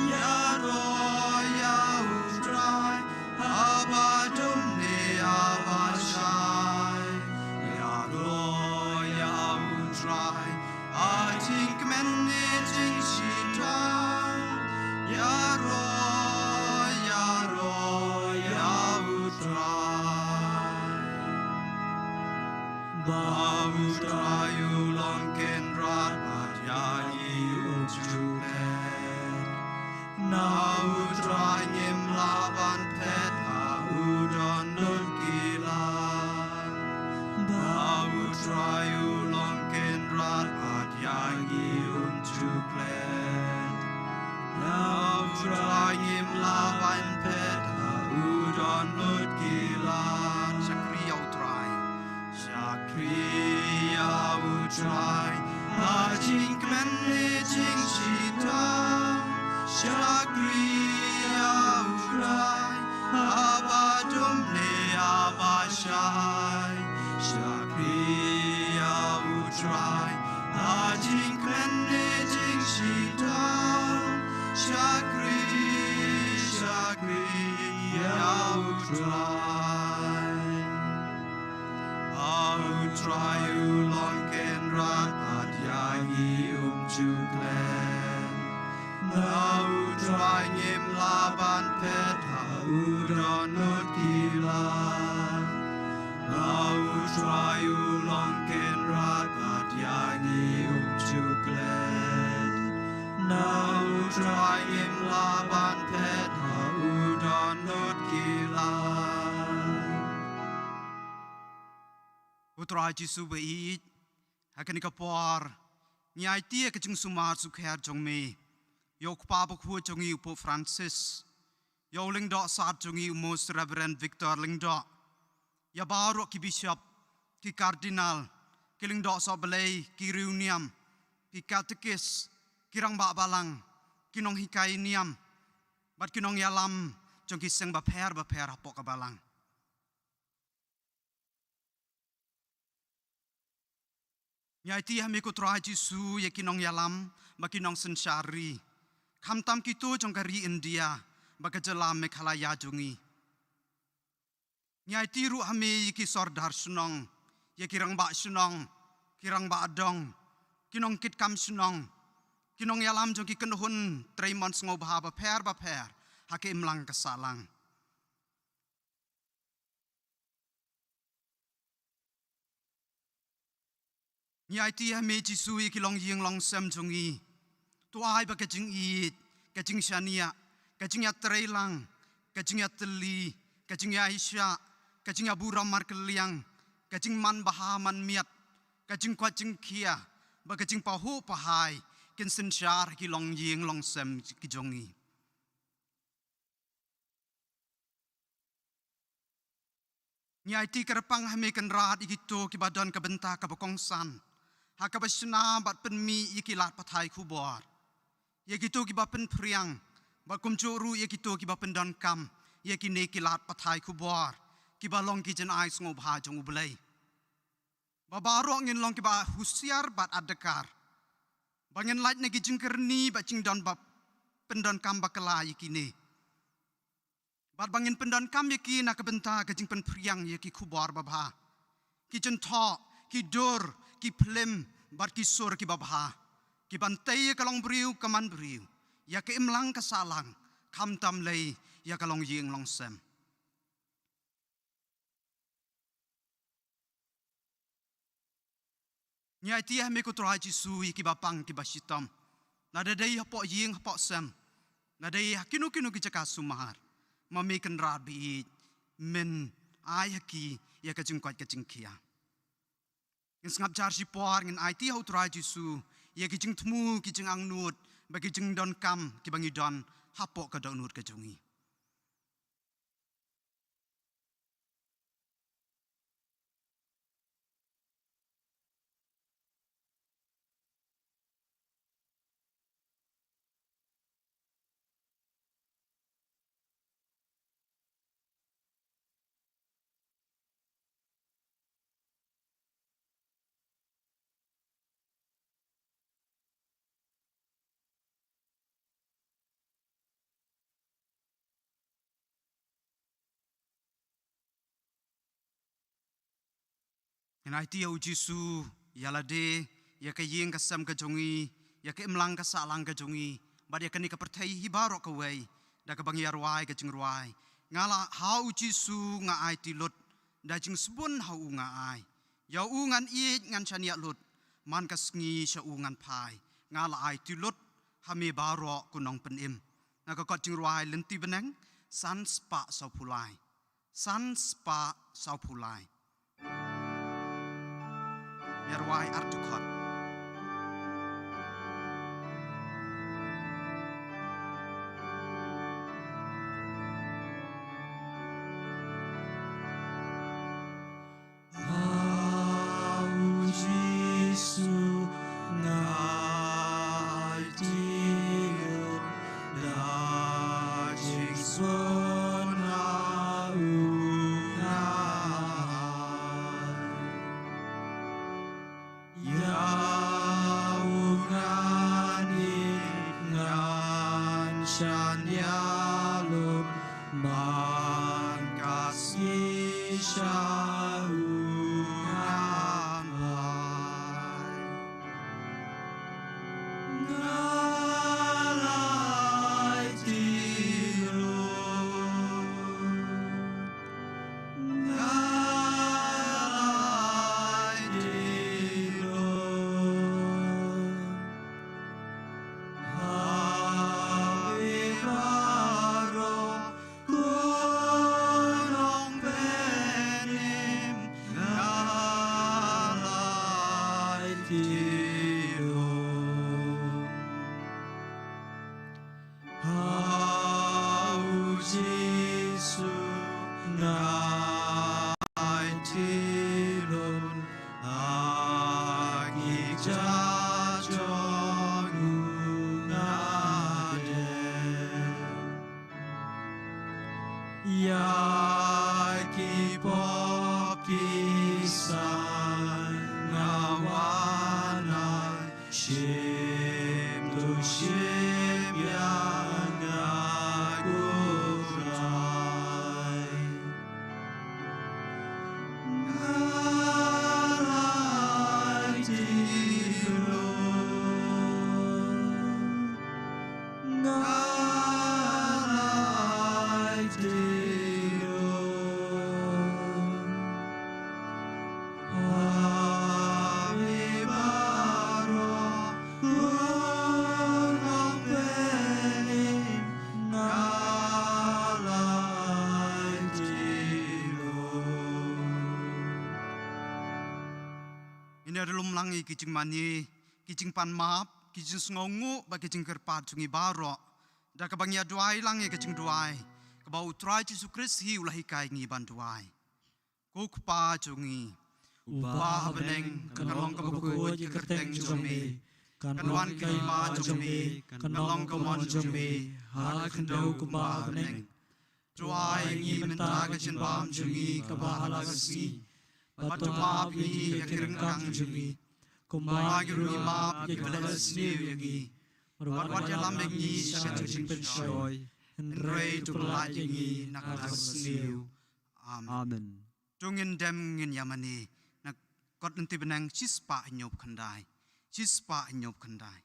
Ïaroh ïa U Trai haba dum ne haba shai. Ïaroh ïa U Trai ha jingkmen ne jingshitom. Ïaroh, ïaroh ïa U Trai. Ba U Trai u long kynrad bad ïa ngi um ju klet. Na U Trai ngim lah ban phet, ha u don lut ki lad. Ba U Trai u long kynrad bad ïa ngi um ju klet. Na U Trai ngim lah ban phet, ha u don lut ki lad. Shakri ïa U Trai. Shakri ïa U Trai ha jingkmen ne jingshitom. Shakri ïa U Trai haba dum ne haba shai. Shakri ïa U Trai ha jingkmen ne jingshitom. Shakri, shakri ïa U Trai. Ha U Trai u long kynrad bad ïa ngi um ju klet. Na U Trai ngim lah ban phet, ha u don lut ki lad. Ha U Trai u long kynrad bad ïa ngi um ju klet. Na U Trai ngim lah ban phet, ha u don lut ki lad. U Trai Jisu ba ïeit, ha kane ka por ngi aiti ïa ka jingsumar sukher jong me ïa u kpa bakhuid jong ngi u Pope Francis, ïa u lyngdoh sad jong ngi u Most Reverend Victor Lyngdoh, ïa baroh ki bishop, ki cardinal, ki lyngdoh sohblei, ki riewniam, ki katekis, ki rangbah balang, ki nonghikai niam bad ki nongïalam jong ki seng bapher bapher hapoh ka balang. Ngi aiti ha me ko Trai Jisu ïa ki nongïalam bad ki nongsynshar ri, khamtam kito jong ka ri India bad ka jylla Meghalaya jong ngi. Ngi aiti ruh ha me ïa ki sordar shnong, ïa ki rangbah shnong, ki rangbah dong, ki nongkitkam shnong, ki nongïalam jong ki kynhun trei mon sngewbha bapher bapher ha ka imlang ka sahlang. Ngi aiti ha me Jisu ïa ki longïing longsem jong ngi. To ai ba ka jingïeit, ka jingshaniah, ka jingïatreilang, ka jingïatylli, ka jingïaishah, ka jingïaburom markylliang, ka jingman bha man miat, ka jingkoit jingkhiah bad ka jingpahuh pahai kin synshar ha ki longïing longsem ki jong ngi. Ngi aiti kyrpang ha me Kynrad ïa kito kiba don ka bynta kaba kongsan ha kaba shna bad pynmih ïa ki lad pathai khubor, ïa kito kiba pynphriang, bad kumjuh ruh ïa kito kiba pyndonkam ïa kine ki lad pathai khubor kiba long ki jynai sngewbha jong U Blei. Ba baroh ngin long kiba husiar bad adkar, ba ngin lait na ki jingkyrni bad jingdon ba pyndonkam bakla ïa kine, bad ba ngin pyndonkam ïa ki na ka bynta ka jingpynphriang ïa ki khubor babha, ki jingthoh, ki dur, ki phlim, bad ki sur kiba bha, ki ban tei ïa ka longbriew ka manbriew, ïa ka imlang ka sahlang, khamtam lei ïa ka longïing longsem. Ngi aiti ha me ko Trai Jisu ïa kiba pang kiba shitom, lada dei hapoh ïing hapoh sem, lada dei ha kino kino ki jaka sumar, ma me Kynrad baieit, men ai ha ki ïa ka jingkoit ka jingkhiah. Ngin sngap jar shipor, ngin aiti ha u Trai Jisu ïa ki jingthmu, ki jingangnud bad ki jingdonkam kiba ngi don hapoh ka dohnud ka jong ngi. Ngin aiti ïa u Jisu, ïa lade, ïa ka ïing ka sem ka jong ngi, ïa ka imlang ka sahlang ka jong ngi, bad ïa kane ka pyrthei hi baroh kawei, da kaba ngi ïa rwai ka jingrwai. Nga la ha u Jisu nga aiti lut, da jingsbun ha u nga ai. Ïa u ngan ïeit ngan shaniah lut, man ka sngi sha u ngan phai. Nga la aiti lut ha me baroh ko Nongpynim. Na ka kot jingrwai lynti bneng san spah sawphew lai. San spah sawphew lai. Ngi rwai ar dkhot. Ha u Jisu nga aiti lut, da jingsbun ha u nga ai. Ïa u ngan ïeit ngan shaniah lut, man ka sngi sha u ngan phai. Nga la aiti lut. Nga la aiti lut. Ha me baroh ko Nongpynim, nga la aiti lut. Ha u Jisu nga aiti lut, ha ki kjat jong u nga dem. Ïa ki pop ki saiñ nga wan ai, shim to shim ïa nga ko Trai. Nga la aiti lut. Nga la aiti lut. Ha me baroh ko Nongpynim, nga la aiti lut. Ngin ïa lum lang ïa ki jingmane, ki jingpanmap, ki jingsngewnguh bad ki jingkyrpad jong ngi baroh, da kaba ngi ïa duwai lang ïa ka jingduwai kaba u Trai Jisu Khrist hi u la hikai ngi ban duwai. Ko Kpa jong ngi, uba ha bneng, kan long kaba khuid ka kyrteng jong me, kan wan ka hima jong me, kan long ka mon jong me ha ka khyndew kumba ha bneng. To ai ïa ngi mynta ka jingbam jong ngi kaba ha la ka sngi, bad to map ïa ngi ka ryngkang jong ngi, kumba ngi ruh ngi map ïa kiba la sniew ïa ngi. Bad wat ïalam ïa ngi sha ka jingpynshoi, hynrei to pyllait ïa ngi na ka sniew. Amen. To ngin dem ngin ïa mane na kot lynti bneng shispah hynñiewphew khyndai. Shispah hynñiewphew khyndai.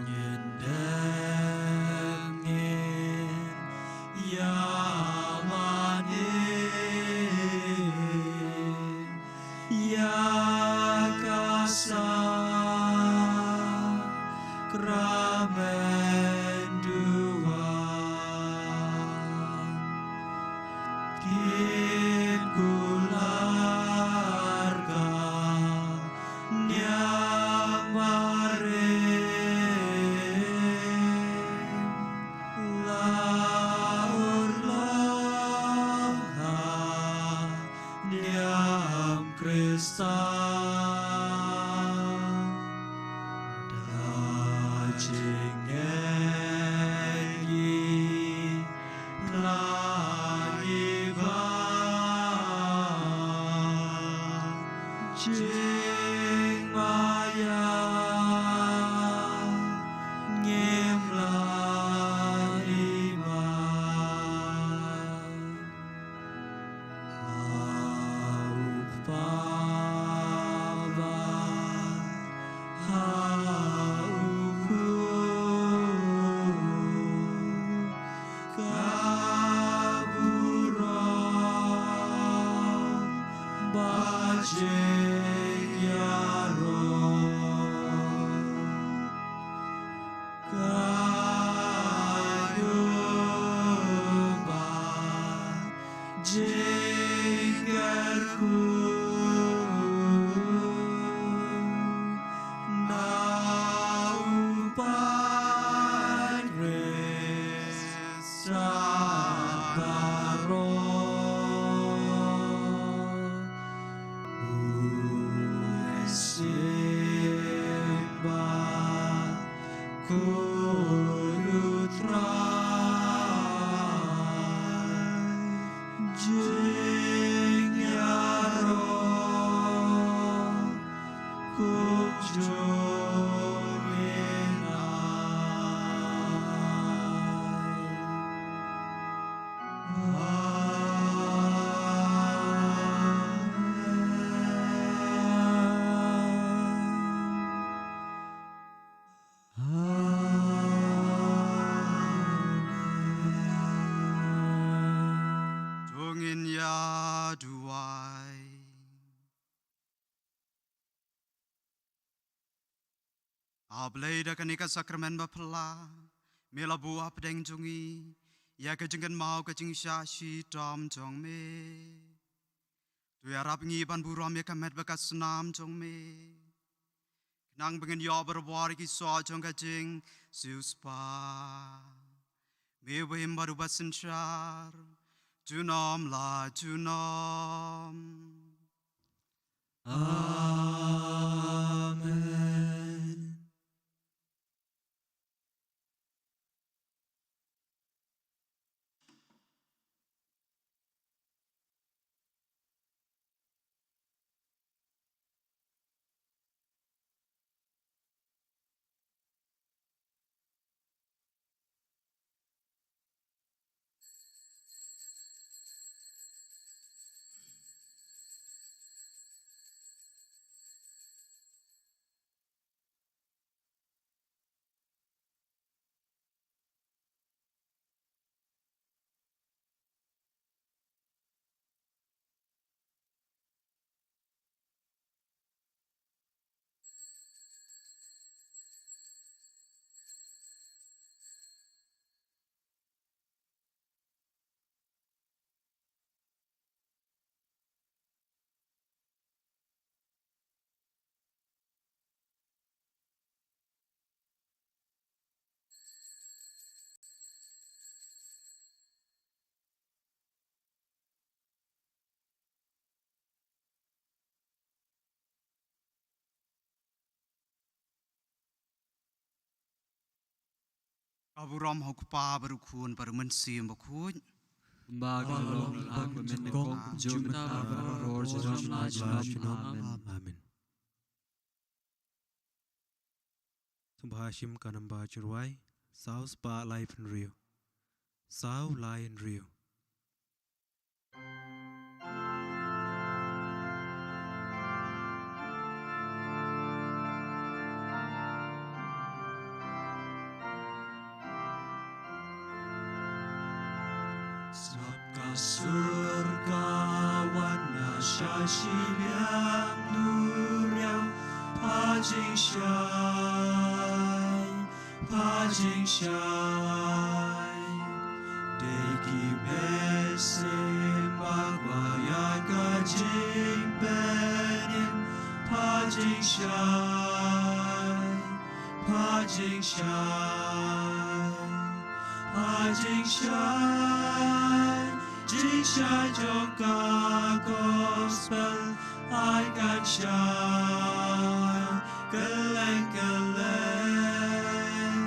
Ngin dem ngin ïa mane ïa ka sakramen duwan. Kit kular ka Niang Maria, la urlong ha Niam Krista. Da jingngeit ngi la iba jingmaïa ngim la iba. Ha u Kpa bad ha u Khun, ka burom bad jingïaroh. Ka ïoh ba jingkyrkhu na u Paidbah Khrist baroh. U Symba Khuid U Trai, jingïaroh kum jong ngi. To ngin ïa duwai. A Blei, da kane ka sakramen baphylla, me la buh hapdeng jong ngi ïa ka jingkynmaw ka jingshah shitom jong me. To ïarap ngi ban burom ïa ka met bad ka snam jong me, khnang ba ngin ïoh barabor ïa ki soh jong ka jingsiewspah. Me uba im bad uba synshar junom la junom. Amen. Ka burom ha u Kpa bad u Khun bad u Mynsiem Bakhuid. Kumba ka la long ha ka mynta, kong, kumjuh mynta bad barabor, junom la junom. Amen. Amen. Sngewbha shim ka namba jingrwai saw spah laiphew hynriew. Saw laiphew hynriew. Sngap ka sur ka wan na sha shiliang duriaw, pha jingshai, pha jingshai. Dei ki mynsiem ba kwah ïa ka jingpynim, pha jingshai, pha jingshai, pha jingshai. Jingshai jong ka gospel ai kan shai kylleng kylleng.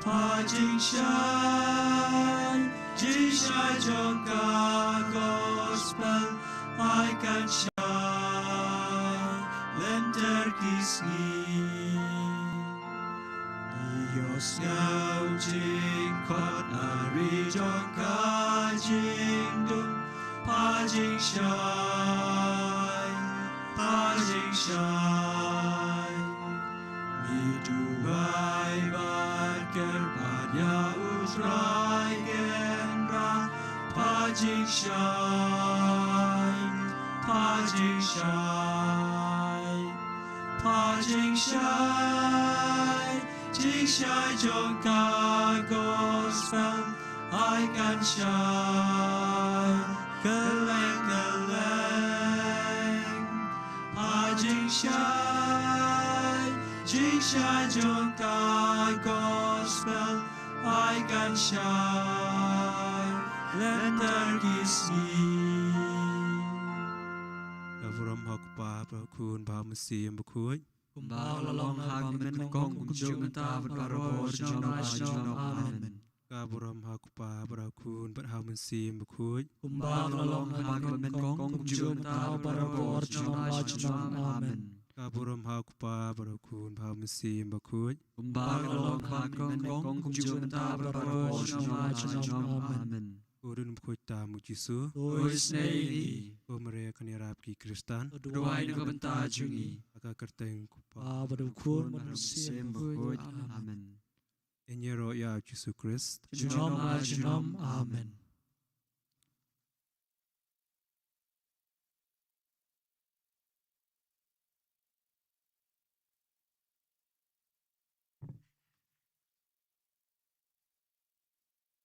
Pha jingshai, jingshai jong ka gospel ai kan shai lynter ki sngi. Ngi ïohsngew jingkhot na ri jong ka jingdum. Pha jingshai, pha jingshai. Ngi duwai bad kyrpad ïa U Trai Kynrad. Pha jingshai, pha jingshai, pha jingshai. Jingshai jong ka gospel ai kan shai kylleng kylleng. Pha jingshai, jingshai jong ka gospel ai kan shai lynter ki sngi. Ka burom ha u Kpa bad ha u Khun bad ha u Mynsiem Bakhuid. Kumba ka la long ha ka mynta, kong, kumjuh mynta bad barabor, junom la junom. Amen. Ka burom ha u Kpa bad ha u Khun bad ha u Mynsiem Bakhuid. Kumba ka la long ha ka mynta, kong, kumjuh mynta bad barabor, junom la junom. Amen. Ka burom ha u Kpa bad ha u Khun bad ha u Mynsiem Bakhuid. Kumba ka la long ha ka mynta, kong, kumjuh mynta bad barabor, junom la junom. Amen. Ko Ri Bakhuid tam u Jisu, to isynei ïa ngi. Ko Maria kane ïarap ki Khristan, to duwai na ka bynta jong ngi. Ha ka kyrteng u Kpa, bad u Khun bad u Mynsiem Bakhuid. Amen. Ngin ïaroh ïa u Jisu Khrist. Junom la junom. Amen.